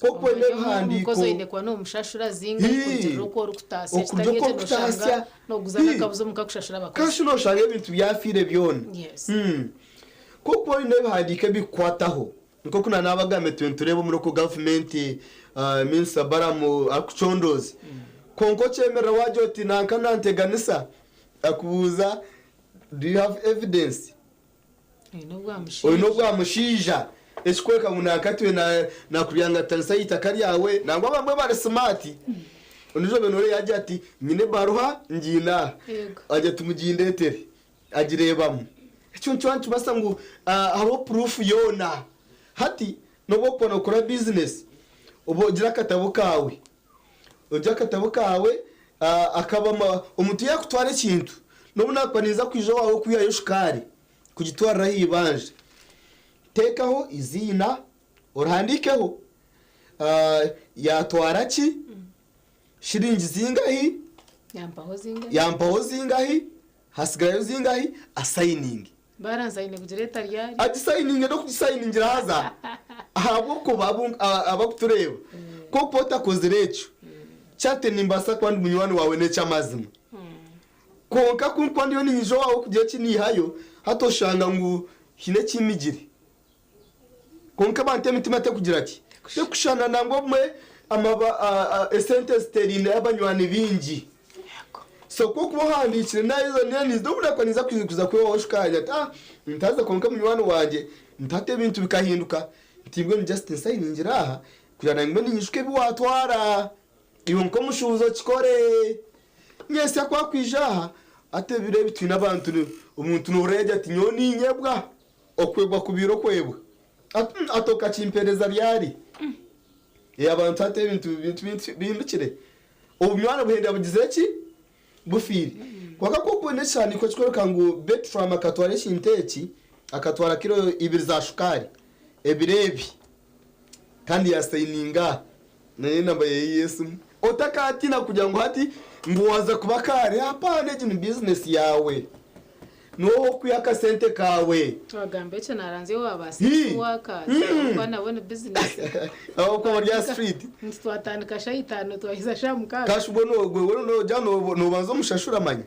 ku orikuba oine Omanya ebihandiiko, omukozi oine kuba noomushashura zingahi Hii, kurugiirira oku orikutaasya. okuruga Ekitari oku ekyo nooshanga orikutaasya, nooguza hii, n'akabuzi omuka kushashura abakozi. Kashi nooshanga ebintu byafiire byona. Yes. Hmm. Ku orikuba oine ebihandiiko ebikukwataho, nk'oku na naabagambire turiyo nitureeba omuri oku gavumenti Minisita Balaam arikucondooza. Kwonka okyemerera waagira oti nanka nanteganisa, akubuuza Do you have evidence? Oine obwa mushaija. Oine obwa mushaija ekikworeka ngu nankatwe nakuryangatanisa eitaka ryawe nangwa abamwe bari smart ondijo bene ori yagira ati nyine ebaruha ngiine aha agira ati mugindetere agirebamu ekyo nikyo nikimanyisa ngu hariho proof yoona hati nobu orikuba nokora business oba ogira akatabo kawe Ogire akatabo kaawe akabamu omuntu yaakutwara ekintu n'obu naakuba ninza kwija owaawe kwihayo shukaari kugitwarira aha ibanja, teekaho eiziina orihandiikeho yaatwara ki, shiringi zingahi, yampaho zingahi, hatsigayo zingahi, asayininge. Baransi aine kugireeta ryari? Agisayininge n'okugisayiningira haza ahabw'okuba abakutureeba. Ku okuba otakozire ekyo, kyate nimbaasa kuba ndi munywani waawe n'eky'amazima. Kwonka ku ndikuba ndiyo niinyija owaawe kugira eki naihayo, hati oshanga ngu haine eki migire. Kwonka abantu emitima tekugira ki? Tikushushana nangwa obumwe amaba esente ziteraine abanywani baingi. So ku okuba ohandiikire naheeza neniza obu nakuba ninza kuza kwewaho shukaari ati ah ntaza kwonka munywani wangye nti hati ebintu bikahinduka nti mbwenu just nsayiningire aha kugira nanye mbe ninyijuka ebi watwara iwe nk'omushuubuzi okikore. Nyentsya ku akwija aha hati ebiro ebi twine abantu omuntu noreeba ati nyowe ninyebwa okwebwa kubaire okwebwa ati ati okakimpereza ryari? Abantu hati ebintu bihindukire. Obunywani buhenda bugizire ki? Bufiire. Kwonka ku okubona ekihandiiko ekirikworeka ngu Bertram akatwara ekintu eki, akatwara kiro ibiri za shukaari, ebiro ebi, kandi yaasayininga n'enamba ye y'esimu. Otakaatiina kugira ngu hati ngu waaza kuba kaari. Hapana, egi ni bizinesi yaawe. Niiwe ow'okwiha akasente kaawe. Twagamba ekyo naranzya owa ba sex workers ahabw'okuba nabo ni business. Ahabw'okuba bari aha street. Nti twatandika shaaha itaano twaheza shaaha mukaaga. Kashi mbwenu ogwe we nogira nobanza omushashura manya.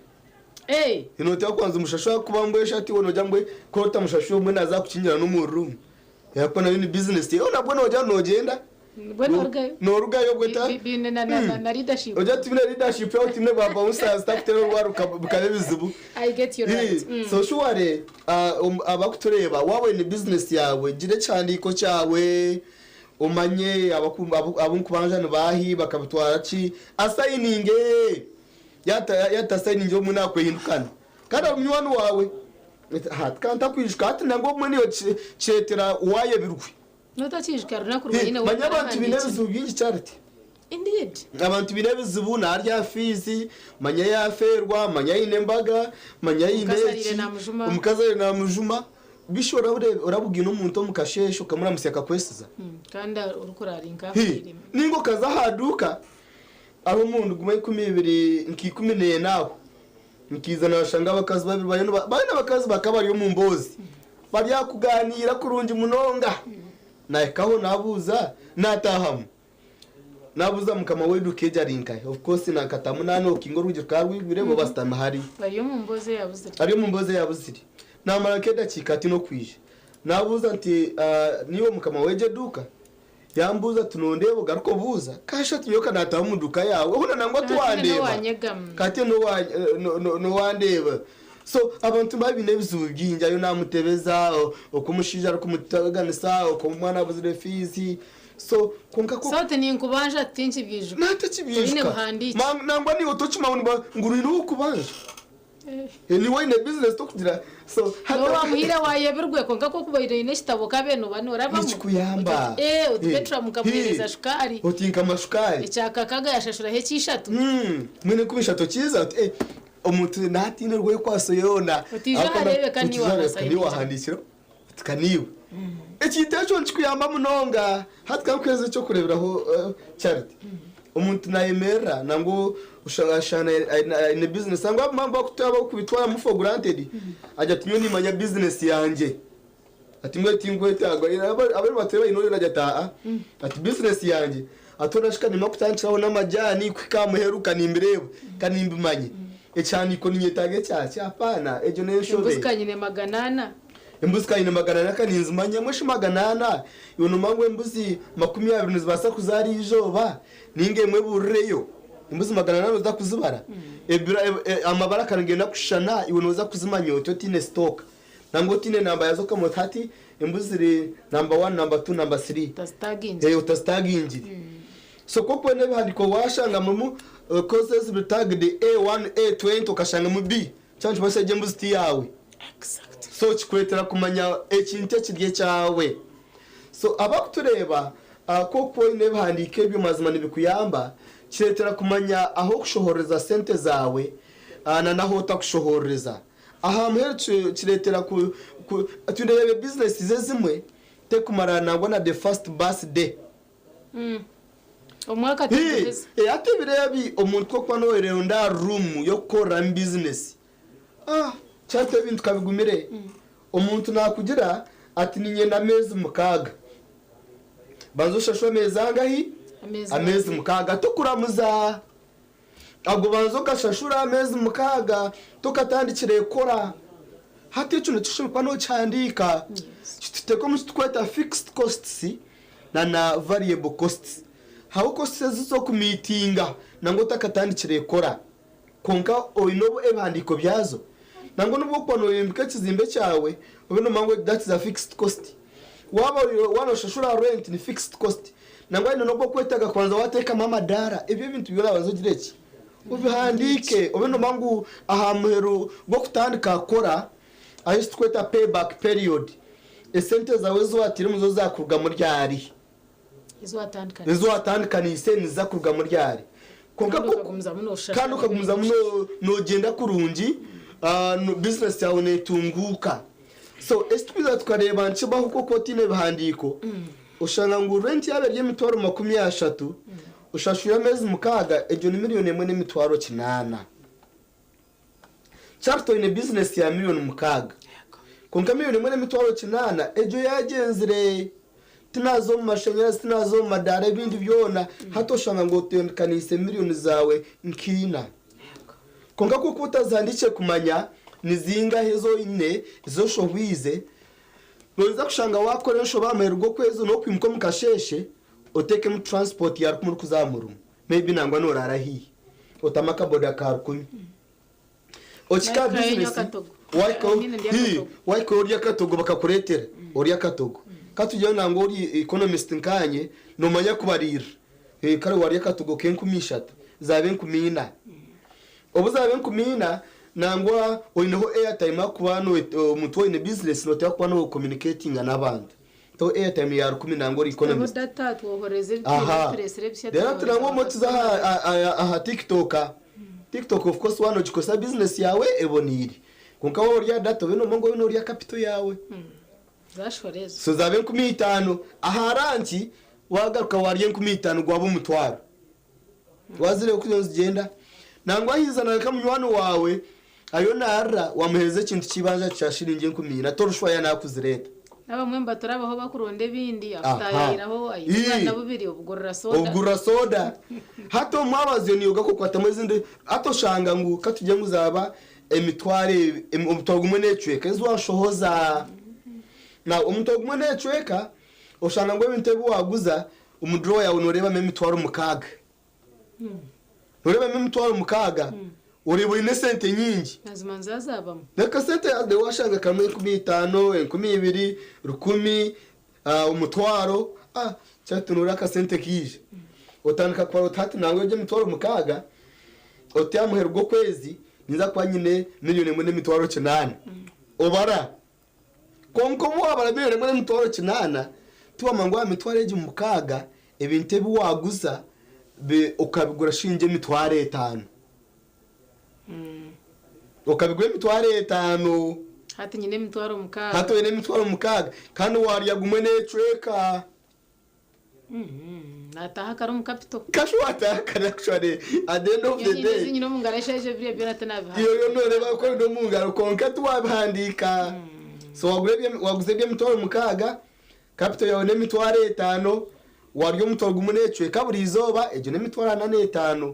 Noteekwa kubanza omushashura ahakuba mbwenu shi hati iwe nogira ngu ku otamushashura obumwe naza kukingira n'omu room. Ahakuba nayo ni business ye. Nabwo nogira ngu nogyenda. Mbwenu orugayo. Norugayo obwe ta. Biine na leadership. Ogira oti tibiine leadership yawe tibiine ba bouncers takutera orwari bikaba ebizibu. I get you right. So surely abakutureeba waaba oine business yaawe gira ekihandiiko kyawe omanye abu nkubanja nibaahi bakabitwara ki asayininge yaaba atasayiningire obumwe nakwehindukana kandi ari munywani waawe kantakwijuka hati nangwa obumwe niiwe kireetera waayebirwe. Notakiijuka runaku rwonyine Manya abantu baine ebizibu bingi Charity. Indeed. Abantu baine ebizibu narya fiizi, manya yafeerwa, manya aine embaga, manya aine Omukazi eki, ariire namujuma. omukazi ariire namujuma. Bishi orabugaine omuntu omu kasheeshe okamuramutsya akakwesiza? Kandi orikurara nka Hi, afiire. Ninga okaza aha duuka hariho omurundi gumwe 20 nka 14 aho, nkiiza nashanga abakazi babiri bariyo bariyo n'abakazi bakaba bari omu mboozi. Bari aha kugaaniira kurungi munonga. Naahikaho naabuuza, naataahamu. Naabuuza mukama w'eduuka egyo ari nkahi. Of course naakatamu naanookinga orwigi rukaba rwigwire bo bashutami hariya. Bari omu mboozi eyabuzire. Ari omu mboozi eyabuzire. Naamara nk'edakiika ati n'okwija. Naabuuza nti, Niiwe mukama w'egi eduuka? Yambuuza ati, Nondeeba ogaruke obuuza? Kashi ati, Nyowe ka naataaha omu duuka yaawe, hoona nangwa tiwandeeba. Kati nowandeeba. So abantu nibaba baine ebizibu bingi, ariyo naamutebeza oku omushaija arikumutaganisa, oku omwana abuzire fiizi. So kwonka ku. So ati ninkubanja tinkibyijuka. Natakibyijuka. Nangwa naiwe tokimanya ngu oine ow'okubanja. Niiwe oine bizinesi tokugira so hati. Nooba wamuhaire waayebirwe kwonka ku okubaire oine ekitabo okabe nooba noorabamu. Nikikuyamba. Oti ee oti Petram nkamuheereza shukaari. Oti nkama shukaari. Ekya kakaga yashashuraho eky'ishatu. Mbwenu enkumi ishatu okiiza oti ee omuntu naatiina orwekwaso yoona. Oti ija ahareebeka niiwe Niiwe wahandiikireho oti ka niiwe. Ekintu ekyo nikikuyamba munonga. Hati ka nkuheereze eky'okureeberaho Charity. Omuntu naayemerera nangwa oshanga aine bizinesi nangwa abamwe abarikubitwaramu for granted agira ati nyowe niimanya bizinesi yangye ati mbwenu tinkwetaaga abariyo nibatureeba haine oriyo naagira ati aa ati bizinesi yangye ati hoona shi ka nimara kutandikiraho n'amajaani kuhika aha muheru ka nimbireeba ka nimbimanya ekihandiiko niinyetaaga ekyaki hapaana egyo n'enshobe. Embuzi ka nyine 400. Embuzi ka nyine 400 ka ninzimanya mbwenu shi 400 iwe noomanya ngu embuzi 20 nizibaasa kuzaara eizooba nainga emwe eburireyo embuzi 400 nooza kuzibara amabara ka nigenda kushushana iwe nooza kuzimanya ota otaine sitooka nangwa otaine namba yaazo okamanya oti hati embuzi ziri namba wani namba tu namba siri otazitagingire so ku orikubona ebihandiiko waashanga harimu courses ziri tagged A1 A20 okashangamu B Kyaba nikimanyisa egyo embuzi ti yaawe. So kikureetera kumanya ekintu ekiri ekyawe. So abarikutureeba ku orikuba oine ebihandiiko ebyo mazima nibikuyamba, kireetera kumanya ah'okushohorereza sente zaawe na n'ahu otakushohorereza. Aha muheru kireetera ku ku tureebe bizinesi ezimwe terikumara nangwa na the first birthday. Omwaka tiguheza. Hii, hati ebiro ebi omuntu ku orikuba nooyeronda room y'okukoreramu bizinesi, ah, kyahati ebintu ka bigumire. Omuntu naakugira ati niinyenda ameezi mukaaga. Banza oshashure ameezi angahi? Ameezi Ameezi mukaaga tokuramuza. Ago banza okashashura ameezi mukaaga tokatandikire kukora. Hati ekyo nikyo oshemereire kuba nokihandiika. Kituteeka omu kiturikweta fixed costs. na na variable costs. Hariho costs ezi z'okumiitinga nangwa otakatandikire kukora kwonka oine ebihandiiko byazo. Nangwa n'obu orikuba nooyombeka ekizimbe kyawe obe noomanya ngu that is a fixed cost. Waaba waaba nooshashura rent ni fixed cost. Nangwa haine n'obu orikwetaaga kubanza waateekamu amadaara. Ebyo ebintu byona banza ogire ki? Obihandiike obe noomanya ngu aha muheru gw'okutandika kukora ahu eki turikweta pay back period, esente zaawe ezi waatairemu zo zaakurugamu ryari? Ezi watandikaniise niziza kurugamu ryari? Kwonka Kandi okagumizamu nooshashura. Kandi okagumizamu noogyenda kurungi, bizinesi yaawe neetunguuka. So eki turikwija tukareeba nikibaho ku okuba otaine bihandiiko, oshanga ngu renti yaaba eri emitwaro 30, oshashwire ameezi 6, egyo ni miriyoni emwe n'emitwaro 8. Charity oine bizinesi ya miriyoni 6 kwonka miriyoni emwe n'emitwaro 8 egyo yagyenzire tinaza omu mashanyarazi tinaza omu madaara ebindi byona hati oshanga ngu otendekaniise miriyoni zaawe nk'ina kwonka ku okuba otazihandiikire kumanya nizingahi ezi oine ezi oshohwize noyinza kushanga wakora enshobe aha muheru gw'okwezi n'okwimuka omu kasheeshe oteekemu transport ya rukumi orikuza aha murimo maybe nangwa noraara haihi otame akaboda ka rukumi okika Wahikayo business akatogo. wahikayo I mean, ndya hii, akatogo. wahikayo orya akatogo bakakureetera orya akatogo katugire nangwa ori economist nkanye nomanya kubariirira Eh, kare warya akatogo k'enkumi ishatu zaaba 4000 obu zaaba 4000 nangwa oineho airtime ahakuba no- omuntu oine business noteekwa kuba no communicatinga n'abantu To airtime ya rukumi nangwa ori Tuteho economist. data twohoreze ebitwine Aha. ebituresire ebisya Rero twohoreze turangwa omu tuza abakasitoma. aha, aha, aha TikTok. TikTok of course waaba nogikozesa business yaawe eboniire. Kwonka waaba ori aha data obe nomanya ngu obe norya capital yaawe. Zashora ezo. So zaaba 5000. Aha lunch wagaruka warya 5000 gwaba omutwaro. Wazireeba oku ziriyo nizigyenda. Nangwa haizana nka munywani waawe ariyo naarira wamuheereza ekintu ky'eibanja kya shiringi 4000 torushwa yaaba naakuzireeta. N'abamwe nibaturabaho bakuronda ebindi, Aha. akutaayayiraho aine Ii. obwana bubiri obugurira soda. Obugurira soda. Hati omu mwabazyo niiwe gakukwatamu ezindi hati oshanga ngu katugire ngu zaaba emitwaro omutwaro gumwe n'ecweka ezi washohoza. Now omutwaro gumwe n'ecweka oshanga ngu ebintu ebi waguza Omu drawer yaawe nooreebamu emitwaro 6. Nooreebamu emitwaro 6, oreeba oine esente nyingi. Mazima nizaazabamu. Reka sente yaawe waashanga karimu 5000, 2000, 1000, omutwaro, kyahati nooreeba akasente kaija. Otandika kubara oti hati nangwa egyo emitwaro 6, oti aha muheru gw'okwezi ninza kuba nyine miriyoni emwe n'emitwaro 8. Obara. Kwonka obu waabara miriyoni emwe n'emitwaro 8, tiwamanya ngu aha mitwaro egi 6 ebintu ebi waaguza okabigura shiringi 5000. Okabigura 5000. Hati nyine 6000. Hati oine 6000 kandi waarya gumwe n'ecweka. Naataaha kare omu capital. Kasha waataaha kare actually at the end of the day. Ezi nyine omu ngaro eshaija ebiro byona tinabihandiika. Iwe oriyo nooreeba ku oine omu ngaro kwonka tiwabihandiika. So wagura ebye waguza eby'emitwaro 6, capital yaawe n'emitwaro etaano, waarya omutwaro gumwe n'ekicweka buri izooba, egyo n'emitwaro 45.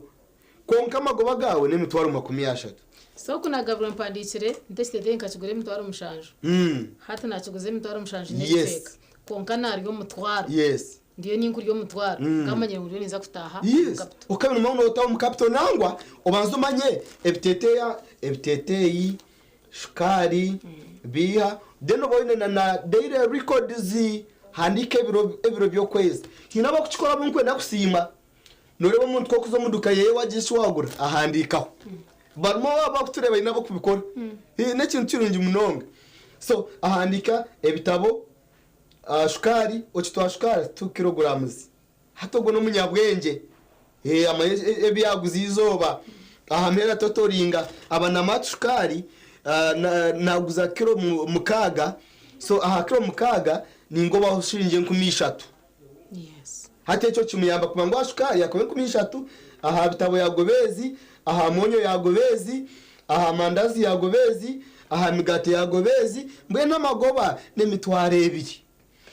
Kwonka amagoba gaawe n'emitwaro 30. So ku naagabirwe mpandiikire nti ekiteeteeyi nkakigura 7000. Hati naakiguza 7000 n'ekicweka. Kwonka naarya omutwaro. Ndiyo ninkurya omutwaro. Nkamanyire ngu ndiyo ninza kutaaha omu capital. Okaba nomanya ngu nootaaha omu capital nangwa obanze omanye ebiteeteeya, ebiteeteeyi, shukaari, biiha, then obe oine na na daily records, handiika ebiro ebiro by'okwezi. Haine abakukikora abu ndikwenda kusiima. Noreeba omuntu ku orikuza omu duka yeye wagira eki wagura ahandiikaho. Barimu abakutureeba haine abakubikora. N'ekintu kirungi munonga. So ahandiika ebitabo, shukaari, okitwara shukaari 2 kilograms. Hati ogwo n'omunyabwengye. Amanye ebi yaguza eizooba. Aha muheru atotoringa. Aba namanya ati shukaari naguza kiro 6, so aha kiro 6 ningobaho shiringi 3000. Hati ekyo kimuyamba kumanya ngu aha shukaari yakoba 3000, aha bitabo yagoba ezi, aha mwonyo yagoba ezi, aha mandazi yagoba ezi, aha migaati yagoba ezi, mbwenu amagoba n'emitwaro ebiri.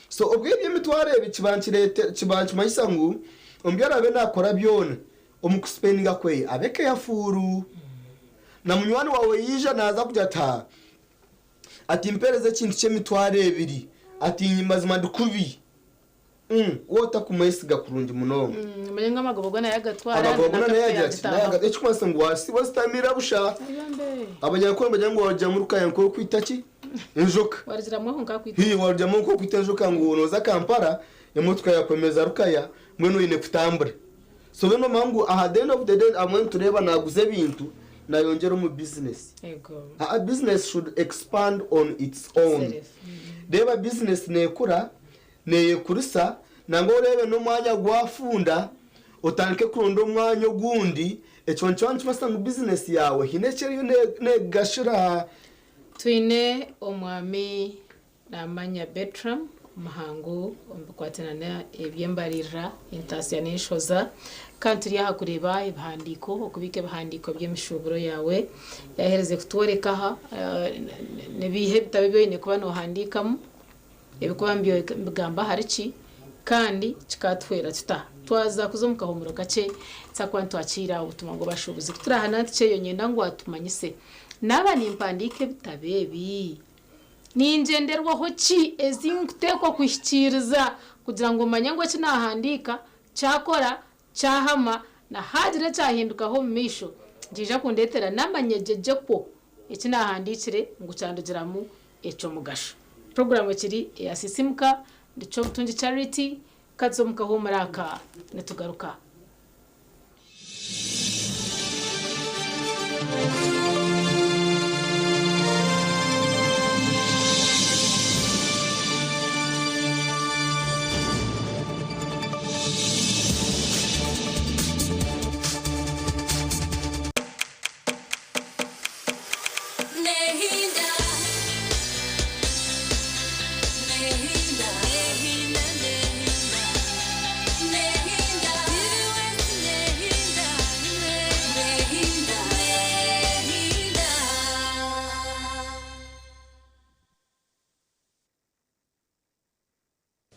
So obwo ebyo emitwaro ebiri kiba nikireete kiba nikimanyisa ngu omu bi araabe naakora byona, omu kusipendinga kwe abe keyafuuru. Na munywani waawe yaija naaza kugira ati haa, ati mpeereza ekintu ky'emitwaro ebiri, ati mazima ndi kubi. Wotakumwesiga kurungi munonga. Manye ngu amagoba go nayo agatwara. Amagoba go nayo yagira ati nayo agatwara ekikumanyisa ngu wasiba ositamira busha. Abanyankore nibagira ngu warugyamu rukaya nk'orikwita ki? Enjoka. Warugiramu aho nkakwita. Hii warugyamu nk'orikwita enjoka ngu nooza Kampala emotoka yakwemeza rukaya mbwenu oine kutambura. So mbwenu nomanya ngu aha the end of the day abamwe nitureeba naaguza ebintu nayongyera omu business. Ego. A business should expand on its own. Reeba business neekura Neeyekurisa, nangwa oreebe n'omwanya gwafunda, otandike kuronda omwanya ogundi, ekyo nikiba nikimanyisa ngu bizinesi yaawe haine eki eriyo neekugashira. Twine Omwami Namanya Bertram, omuhangu omu bikwatiraine n'eby'embaririra, entaasya n'enshoza. Kandi turi aha kureeba ebihandiiko, okubiika ebihandiiko by'emishuuburo yaawe. Yaaherize kutworeka aha nibiiha ebitabo ebi oine kuba noohandiikamu. Ebikuba nibigamba ahari ki, kandi kikatuhwera kita? Twaza kuza omu kahuumuro kakye, tuza kuba nitwakiira obutumwa bw'abashuubuzi. Ku turaahana tukyeyo, niinyenda ngu atumanyise. Naaba nimpandiika ebitabo ebi, ningyenderwaho ki ezi nkuteekwa kuhikiiriza kugira ngu manye ngu eki naahandiika kyakora, kyahama, na haagira ekyahindukaho omu maisho, nikiija kundeetera n'amanyegyegyekwo eki naahandiikire ngu kyandugiramu eky'omugasho. Puroguraamu ekiri eya Sisimuka ndi Ky'obutungi Charity, ka tuze omu kahuumuro aka nitugaruka.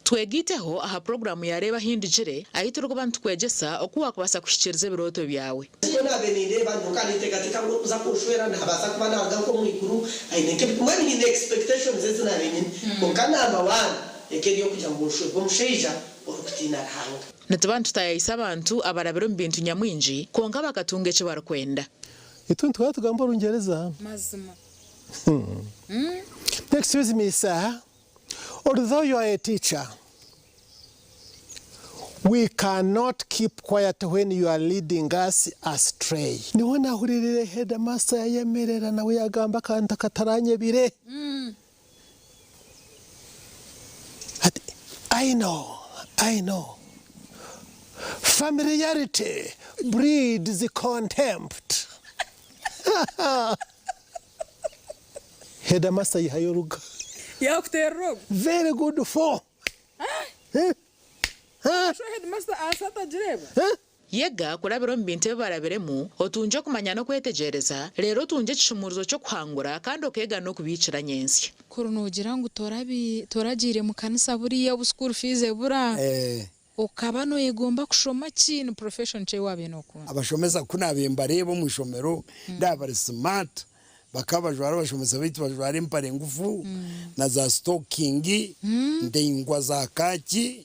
Twegaiteho aha puroguraamu ya Reeba Ahindugire ahu turikuba nitukwegyesa oku waakubaasa kuhikiiriza ebirooto byawe. Nikwo naabaire nindeeba, nyowe nkaba ninteekateeka ngu orikuza kunshwera naabaasa kuba naaruga nk'omu iguru aine nk'ebi, mbwenu haine expectations ezi naabaire nyine. Kwonka number one eka eri ey'okugira ngu nshwerwe omushaija orikutiina Ruhanga. Nituba nitutaayaayisa abantu abarabire omu bintu nyamwingi kwonka bakatunga eki barikwenda. Itwe nituba tugamba Orungyereza. Mazima. Excuse me sir, although you are a teacher, we cannot keep quiet when you are leading us astray. Niho nahuririire headmaster yayemerera nawe yagamba akantu akataranyebire. Ati, I know, I know. Familiarity breeds contempt. Headmaster yihayo oruga. Yakuterera ogu. Very good for. Sho headmaster aasa atagireba. Yega kurabira omu bintu ebi barabiremu, otungye okumanya n'okwetegyereza, reero otungye ekishumuurizo ky'okuhangura kandi okeega n'okubiikira nyentsya. Kuri noogira ngu toragiire mu kanisa buriya obu school fees ebura, okaba noyegomba kushoma ki? Ni profession ki ei waabaire nookunda? Abashomesa ku naabaire mbareeba omu ishomero ndaaba bari smart, bakaba bajwara abashomesa baitu bajwara empare ngufu na za sitokingi ndaingwa za kaaki.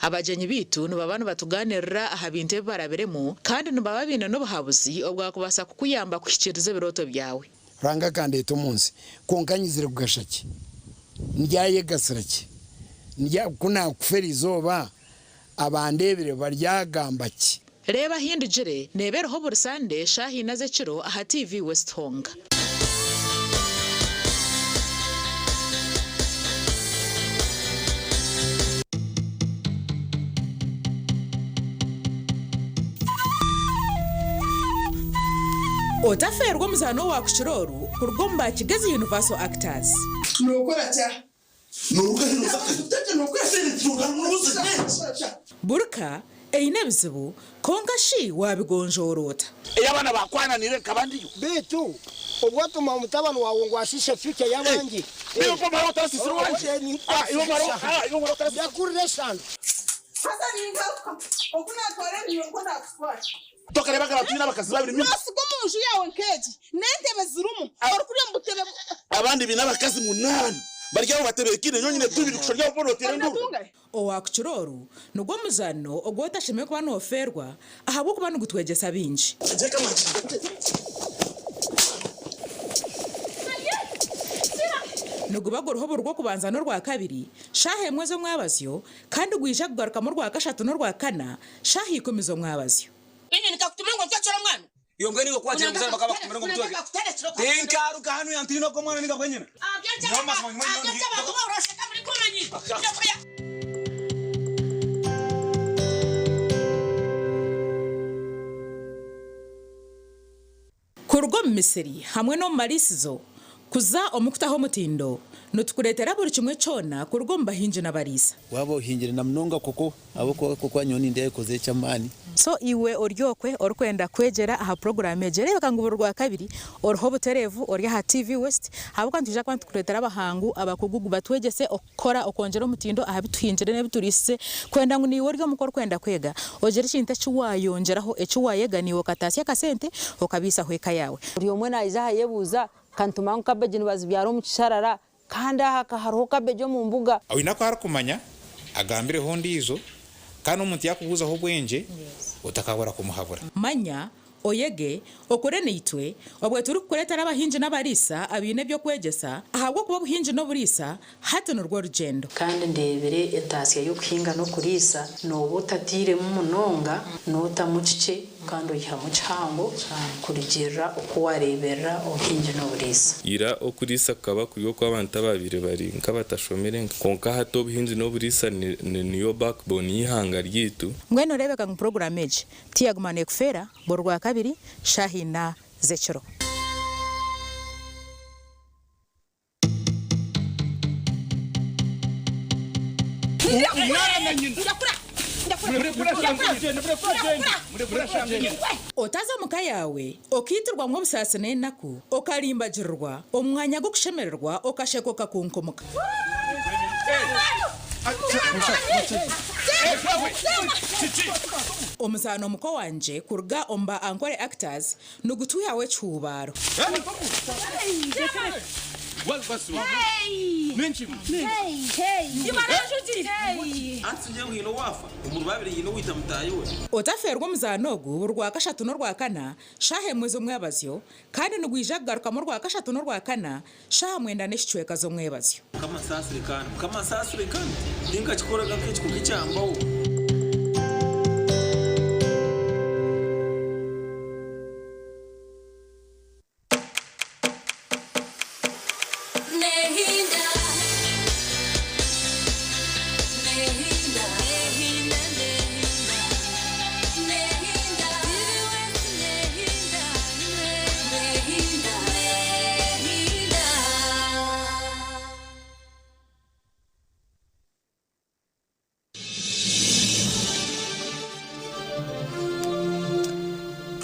Abagyenyi baitu nibaba nibatugaaniirira aha bintu ebi barabiremu kandi nibaba baine n'obuhabuzi obwakubaasa kukuyamba kuhikiiriza ebirooto byawe. Ruhanga akandeeta omu nsi, kwonka nyizire kugasha ki? Ndyayegasira ki? Ndya, ku naakufa eri izooba, abandeebire baryagamba ki? Reeba Ahindugire neeba eriho buri Sande shaaha ina z'ekiro aha TV West honka. Otafeerwa omuzaano owaakukira oru kuruga omu ba Kigezi Universal Actors. Nookora kya? Burka eine ebizibu, kwonka shi waabigonjoora ota? Ei abaana baakwananiire nkaba ndiyo. Beitu obwo otuma omutabani waawe ngu ashiishe future y'abandi. Yakurira eshano. Haza ningaruka oku naatwara ebinywa nikwo naakutwara. Tokareebaga abantu baine abakazi babiri mimi? Noosiga omu nju yaawe nk'egi n'entebe zirimu, orikurya omu butebe. Abandi baine abakazi munaana. Bari aho batebeekaine, nyowe nyine tubiri kusha ori aho boona oteire enduuru. Owakukira oru nigwo muzaano ogu otashemereire kuba noofeerwa ahabw'okuba nigutwegyesa bingi. Niguba guriho buri Rwokubanza n'Orwakabiri, shaaha emwe z'omwabazyo, kandi gwija kugarukamu Orwakashatu n'Orwakana, shaaha ikumi z'omwabazyo. Iwe mbwenu iwe ku wagira ngu bakaba bakutumire ngu omutweke, tinkaruga hanu yantiina ogwo mwana ninga bwenyine. Nyowe mazima nyowe nyowe Kuruga omu misiri hamwe n'omu mariisizo kuza omu kutaho omutindo, nitukureetera buri kimwe kyona kuruga omu bahingi n'abariisa. Waaba ohingire na munonga koko ahabw'okuba koko nyowe nindeeba ekoze eky'amaani. So iwe ori okwe orikwenda kwegyera aha puroguraamu egi, reebeka ngu buri Rwakabiri oriho obutereevu ori aha TV West ahabw'okuba nitwija kuba nitukureetera abahangu abakugu batwegyese okukora okwongyera omutindo aha bi tuhingire n'ebi turiisize kwenda ngu naiwe ori omuka orikwenda kwega ogire ekintu eki waayongyeraho eki waayega naiwe okataasya akasente okabiisaho eka yaawe. Buri omwe naija aha ayebuuza, Ka nitumanya ngu kabeegi nibazibyara omu kisharara, kandi aha ka hariho kabeegi omu mbuga. Oine aku arikumanya, agambireho ondiijo, kandi omuntu yaakubuuzaho obwengye, otakabura kumuhabura. Manya, oyege, okore naitwe, obwe turikukureetera abahingi n'abariisa abaine eby'okwegyesa, ahabw'okuba obuhingi n'oburiisa hati nirwo rugyendo. Kandi ndeebire entaasya y'okuhinga n'okuriisa, nooba otatairemu munonga, nootamu kikye kandi oihamu kihango kurugiirira oku waareeberera obuhingi n'oburiisa. Ira okuriisa kukaba kuri okw'abantu abaabaire bari nk'abatashomire kwonka hati obuhingi n'oburiisa niyo backbone y'eihanga ryaitu. Mbwenu oreebeka ngu puroguraamu egi tiyaguma neekufeera buri Rwakabiri shaaha ina z'ekiro. Otaza omu ka yaawe okaitirwamu obusaasi n'enaku, okarimbagirirwa omu mwanya gw'okushemererwa okasheka okakunkumuka. Omuzaano Muko Wangye kuruga omu ba Ankole Actors Nigutwihaho ekihuubaaro. Otafeerwa omuzaano ogu buri Rwakashatu n'Orwakana shaaha emwe z'omwebazyo kandi nigwija kugarukamu Orwakashatu n'Orwakana shaaha mwenda n'ekicweka z'omwebazyo.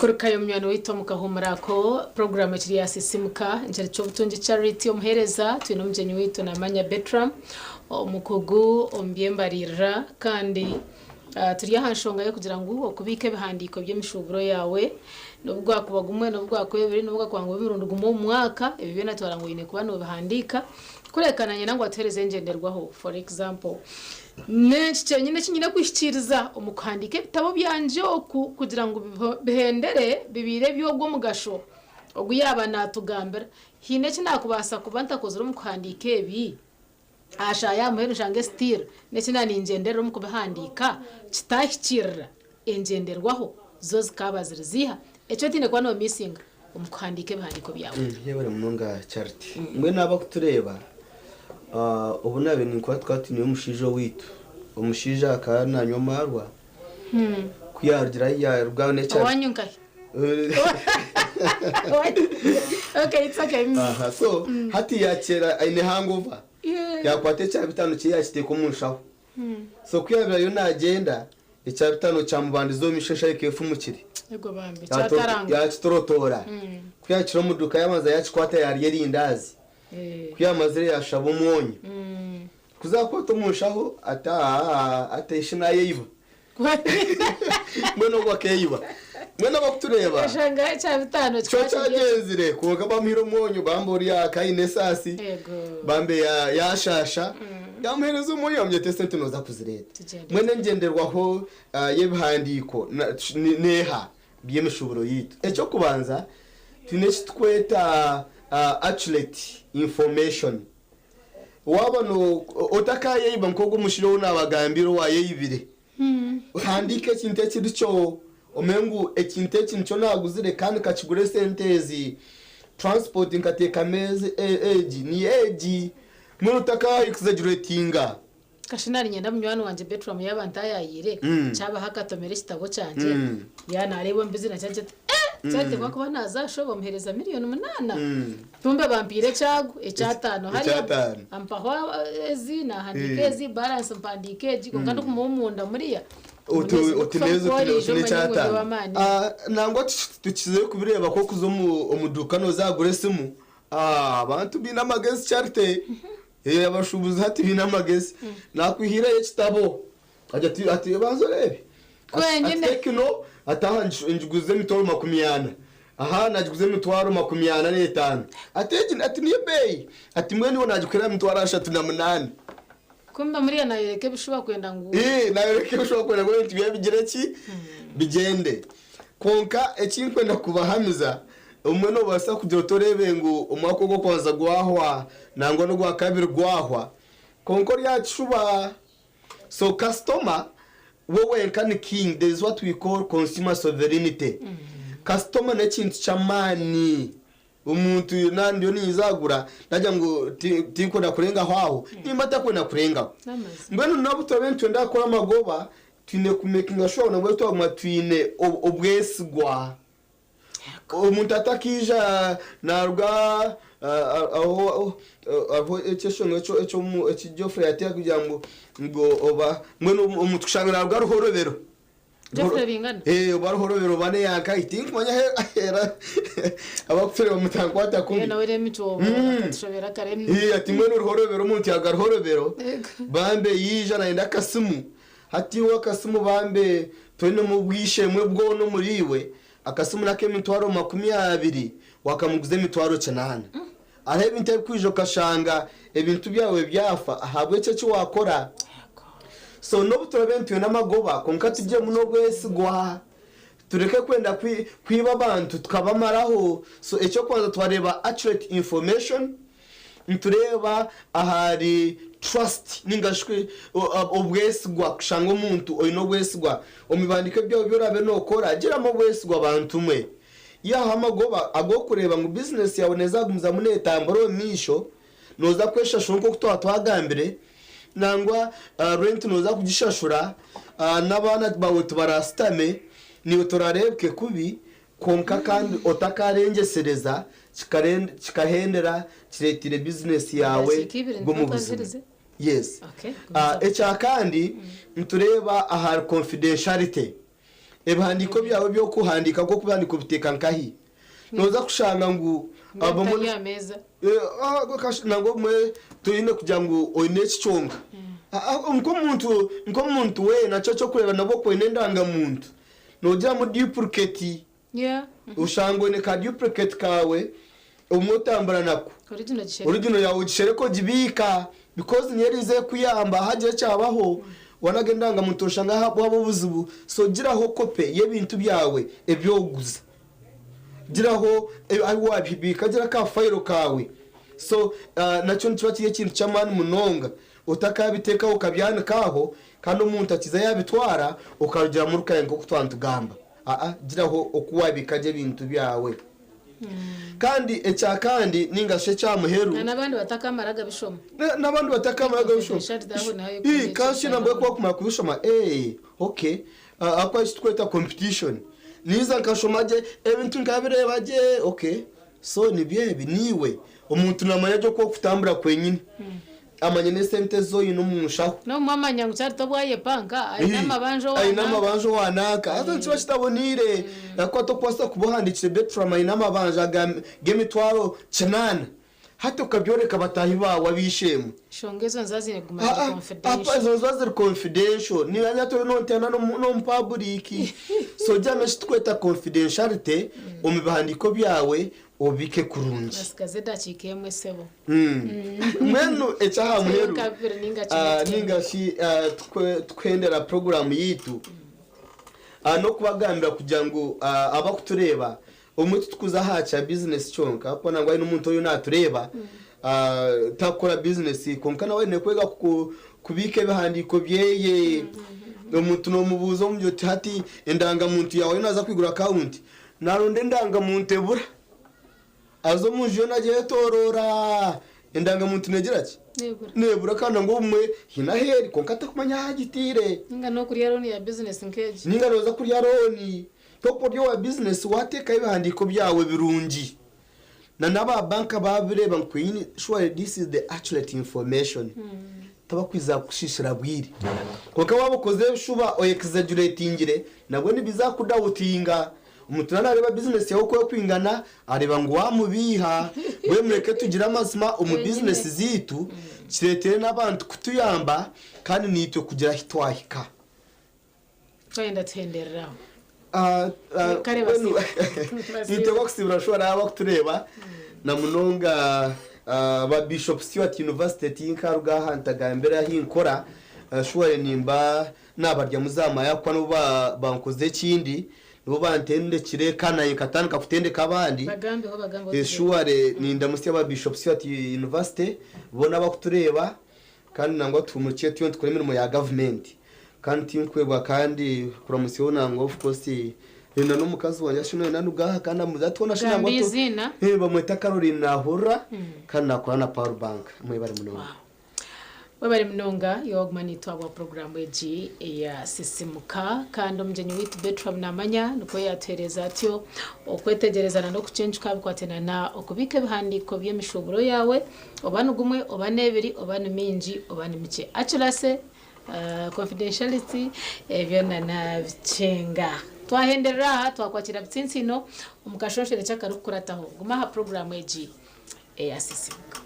Kurukayo munywani waitu omu kahuumuro ako, puroguraamu ekiri ya Sisimuka, Enkyeri ky'Obutungi Charity omuheereza, twine omugyenyi waitu Namanya Bertram, omukugu omu by'embariirira kandi Turi aha nshonga y'okugira ngu okubiika ebihandiiko by'emishuuburo yaawe, n'obu gwakuba gumwe, n'obu gwakuba ebiri, n'obu gwakuba ngu emirundi gumwe omu mwaka, ebyo byona twara ngu oine kuba noobihandiika. Kureka naanye ngu atuheereze engyenderwaho. For example, n'enki kyenyine eki nyine kuhikiiriza omu kuhandiika ebitabo byangye oku kugira ngu bihendere bibeire eby'ogw'omugasho ogu yaaba naatugambira? Haine eki naakubaasa kuba ntakozire omu kuhandiika ebi? Aha shaaha ya muheru nshange still n'eki naaba ningyenderera omu kubihandiika kitahikiirira, engyenderwaho zo zikaaba ziri ziiha? Eki otaine kuba noomiisinga omu kuhandiika ebihandiiko byawe. Yebare munonga Charity. Mbwenu abakutureeba obu naabaire ninkuba tukaba twineyo omushaija owaitu. Omushaija akaba nanywa amaarwa ku yaarugire ahu yaaruga aho n'ekya Owanyu nkahi? Okay, it's okay. Aha, so hati yakyera aine hangover. Yakwata ekyabitano kye yakiteeka omu nshaho. So ku yaabaire ariyo naagyenda, ekyabitano kyamubandiza omu maisho enshaho ekefumukire. Ego bambi, kyataranga. Yakitorotoora. Ku yaakira omu duuka yaabanza yaakikwata yaarya erindaazi. Ku yaamazire yaashaba omwonyo. Kuza kukwata omu nshaho ati aa ati eshi naayeyiba. Mbwenu ogwo akeeyiba. Mbwenu abakutureeba Okashanga ekya bitaano kyo kikaba kiri ekyo. kyagenzire kwonka bamuhaire omwonyo bambe ori akaine esaasi Yego. bambe ya- yashasha yamuheereza omwonyo yamugira ati esente nooza kuzireeta Tugyende. mbwenu engyenderwaho ah, y'ebihandiiko na- ni- neeha by'emishuburo yaitu ekyokubanza twine ekitukweta ah, accurate information waaba no otakayeyiba nk'ogu omushiri ou naabagambira owayeyibire handiika ekintu ekiri kyo omanye ngu ekintu eki nikyo naguzire kandi kakigura esente ezi transport nkateekamu ezi e- egi ni egi mbwenu otaka exaggeratinga Kashi nari nyenda munywani wangye Bertram yaaba ntayayire kyabaho akatomera ekitabo kyangye yanareeba omu bizinesi yangye ati eh kyateekwa kuba naza aha show bamuheereza 8,000,000 tumbe bampiire ekyago ekyataano hariya Ekyataano. ampaho ezi nahandiika ezi balance mpandiika egi kwonka ndikumuha omunda muriya Uti- uti neza uti uti nekyataano n'ekyataano Ah, nangwa tukizeyo kubireba ko kuza omu omu duka nozagura esimu Ah, abantu biine amagezi Charite Eh, abashubuzi hati biine amagezi nakwihireyo ekitabo agira ati ati banza orebe Kwenyine. Ati tekino ati aha njiguze emitwaro 40 aha nagiguze emitwaro 45 ati egi ati niyo beeyi ati mbwenu iwe nagikwera emitwaro 38 kumbe muriya nayoreka ebishuba kwenda ngu Eh, nayoreka ebishuba kwenda ngu ebintu byawe bigire ki bigyende kwonka ekinkwenda kubahamiza omwe nobaasa kugira oti oreebe ngu omwaka ogw'okwanza gwahwa nangwa n'ogwa kabiri gwahwa kwonka oryakishuba so customer we wenka ni king there is what we call consumer sovereignty customer n'ekintu ky'amaani omuntu nandiyo niyizagura nagira ngu tinkwenda kurengaho aho nimba atakwenda kurengaho mbwenu nabo turabe nitwenda kukora amagoba twine kumakinga sure nabwo twaguma twine obwesigwa omuntu atakiija naruga ah, aho aho ekyeshongo ekyo ekyo eki Geoffrey yateeka kugira ngu ngu oba mbwenu omuntu kushanga naruga ruhorobero Geoffrey Bingana? Eh, oba ruhorobero bane yanka tinkumanya era abakufere bamutankwata kumbi nawe rero emicoobo tushobera kare Eh, ati mbwenu ruhorobero omuntu yaga ruhorobero Yego. bambe yija nayenda akasimu hatiwe akasimu bambe twine mu bwishemwe bwona omuriiwe akasimu nak'emitwaro 20 wakamuguza emitwaro 8 hariho ebintu ebikwija okashanga ebintu byawe byafa ahabw'ekyo eki wakora so n'obu turabe nitwine amagoba konka tugyemu n'obwesigwa tureke kwenda kwiba abantu tukabamaraho so ekyokubanza twareba accurate information nitureeba ahari trust ningashwe obwesigwa kushanga omuntu oine obwesigwa omu bihandiiko byawe byorabe nokora giramu obwesigwa abantu mwe yaha amagoba ag'okureeba ngu bizinesi yawe nezagumizamu netambura omu maisho noza kweshashura nk'oku twaba twagambire nangwa rent noza kugishashura n'abaana bawe tibarasitame niwe turarebke kubi konka kandi otakarengesereza kikahendera kiretire bizinesi yawe Dakika ibiri bwo mu buzima ntitwatangirize? yes Okay, Ah, ekya kandi nitureeba ahari confidentiality ebihandiiko byawe byokuhandika nko kubihandika obiteeka nkahi noza kushanga ngu abamwe- Bitari ameza Eh, ah, nangwa obumwe toine kugira ngu oine ekiconga nk'omuntu nk'omuntu we nakyo kyokureeba nabwo kwine endangamuntu nogiramu duplicate yeah ushanga oine ka duplicate kawe obumwe otambura nako original gishere original yawe ogishereko ogibiika because niyo erize kuyamba hagira ekyabaho wanaga endangamuntu oshanga waba obuzibu so giraho kope y'ebintu byawe ebyoguza giraho ahu wabibiika gira ka fayiro kawe so nakyo nikiba kiri ekintu ky'amaani munonga otakabiteekaho okabyanikaho kandi omuntu akiza yabitwara okarugiramu rukaye nk'oku twantugamba aa giraho oku wabiika gye ebintu byawe kandi ekya kandi ninga shi ekyamuheru Na n'abandi batakamaraga bishoma n'abandi batakamaraga bishoma Ii, kandi nabwo kuba kumara kubishoma eh okay akwa kitweta competition niza nkashoma gye ebintu nkabireba gye okay so nibyo ebi niwe omuntu namanya gye okwo kutambura kwenyine amanye n'esente zoyine omu nshaho nomwamanya ngu kyari tobwayepanka aine amabanja aine amabanja owanaka haza nikiba kitaboniire akuba tokubaasa kuba ohandikire betram aine amabanja g'emitwaro 8 Hati okabyoreka bataahi baawe ab'eishe-emwe. Shonga ezo niziba ziine kuguma ziri Apa confidential. ezo niziba ziri confidential. Niinyanya toriyo noonteerana n'omu public. So gira eki turikweta confidentiality omu bihandiiko byawe obibiike kurungi. Basigaze edakiika emwe sebo. Mbwenu eky'aha muheru, Nka bibiri ninga kimwe twembi. ninga shi tukuhendera puroguraamu yaitu, n'okubagambira kugira ngu abakutureeba Obumwe titukuza aha kya bizinesi kyonka ahabw'okuba nangwa haine omuntu oriyo naatureeba takukora bizinesi kwonka nawe aine kwega kubiika ebihandiiko byeye. Omuntu noomubuuza omugira oti hati endangamuntu yaawe oriyo naaza kwigura akawunti naaronda endangamuntu ebura aza omu nju yoona agyetoroora endangamuntu neegira ki? Neebura kandi nangwa obumwe haine ahu eri kwonka atakumanya ahu agitaire. Ninga n'okurya looni ya bizinesi nk'egi. Ninga nooza kurya looni. Nk'oku ori owa bizinesi waateekaho ebihandiiko byawe birungi na n'aba banka baabireeba ngu kwenyini surely this is the accurate information tibakwija kukushiishira bwire. Kwonka waaba okozire ebishuba oyekizajuretingire nabwo nibiza kukudawutinga. Omuntu naaba naareeba bizinesi yaawe oku erikwingana areeba ngu waamubiiha. Mbwenu mureke tugire amazima omu bizinesi zaitu kireetere n'abantu kutuyamba kandi naitwe kugira ahu twahika. Twayenda tuhenderere aho. Kare Mbwenu basiibure. nitwebwa kusiibura shuwa naabo abakutureeba na munonga ba Bishop Stuart University tinkaruga aha ntagambire ahi nkora shuwa nimba nabaryamu za maya ahabw'okuba nibo bankoze ekindi nibo bantendekire kandi nanye nkatandika kutendeka abandi. Bagambeho bagambeho tugende. Shuwa nindamutsya aba Bishop Stuart University boona abakutureeba Kandi nangwa tuhumurikye tuyo nitukora emirimo ya gavumenti kandi tinkwebwa kandi kuramutsyaho nangwa of course na n'omukazi wangye ashu nawe nanuga aha kandi amubuuza ati hoona shi Gamba nangwa tu eiziina. Eh, bamweta Caroline Nahurira kandi nakora na Pearl Bank mwebare munonga. Webare munonga iwe waguma naitwe ahabwa puroguraamu egi eya Sisimuka. Kandi omugyenyi waitu Bertram Namanya nikwo yaatuheereza atyo okwetegyereza n'okucencuka bikwatiraine na okubiika ebihandiiko by'emishuuburo yaawe. Oba ni gumwe, oba n'ebiri, oba ni mingi, oba ni mikye. Accuracy, confidentiality, ebyo na nabikyenga. Twahenderera aha, twakwakira Butsintsino omu kashonshorekye akarikukurataho. Guma aha puroguraamu egi eya Sisimuka.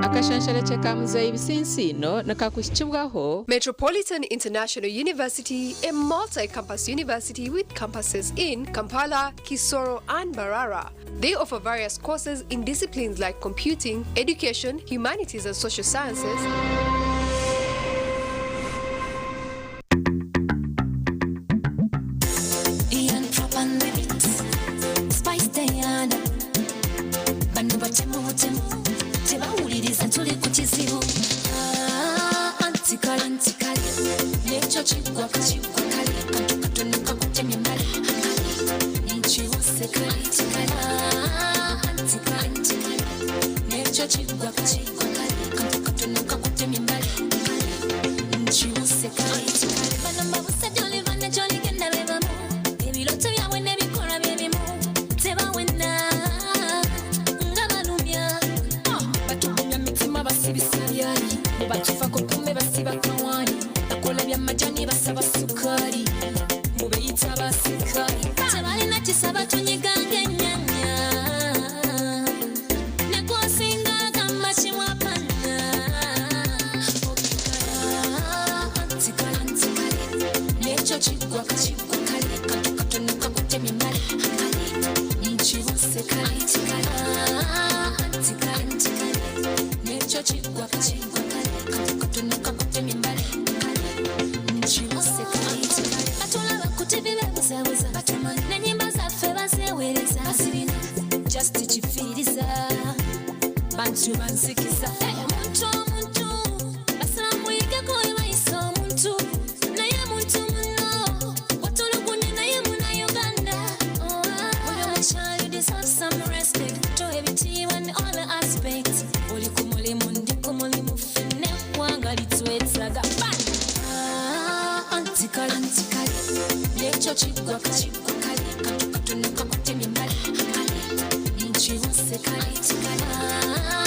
Akashansharakye ka Muzeeyi Bisinsiino nikakuhikibwaho. Metropolitan International University, a multi-campus university with campuses in Kampala, Kisoro and Mbarara. They offer various courses in disciplines like computing, education, humanities and social sciences. Ian Prop on the beat. Spice Diana. Bano batemu butemu tebawuliriza tuli ku kizibu. Ah, anti kale anti kale nekyo kiggwa kiggwa kale kantu katono kakutemye mbale kale nkiwuse kale anti kale. Ah, anti kale anti kale nekyo kiggwa kiggwa kale kantu katono kakutemye mbale kale nkiwuse kale anti kale. Bano mbabusa gy'oli bana gy'oligenda be bamu ebirooto byabwe n'ebikolwa bye bimu tebawena nga balumya. Batugumya mitima basibisa byali mubatufako kumbe basiba kawaani bakola byamajani basaba sukaali mubeyita basikali tebalina kisa batunyiganga ennyanya nekwosinga gamba kimwapana. Nekyo kiggwa kiggwa kale kantu katono kakutemye mbale kale nkibuse kale kale anti kale anti kale nekyo kiggwa kiggwa kale kantu katono kakutemye mbale kale nkibuse kale kale. Batulaba ku TV bebuzabuza n'ennyimba zaffe bazeewereza basirina just kifiiriza bantu bansikiza. Omuntu omuntu basaba N'ekyo kigwa kale, kale, katono kakutemye emmale, kale, nkibuse kale, kale.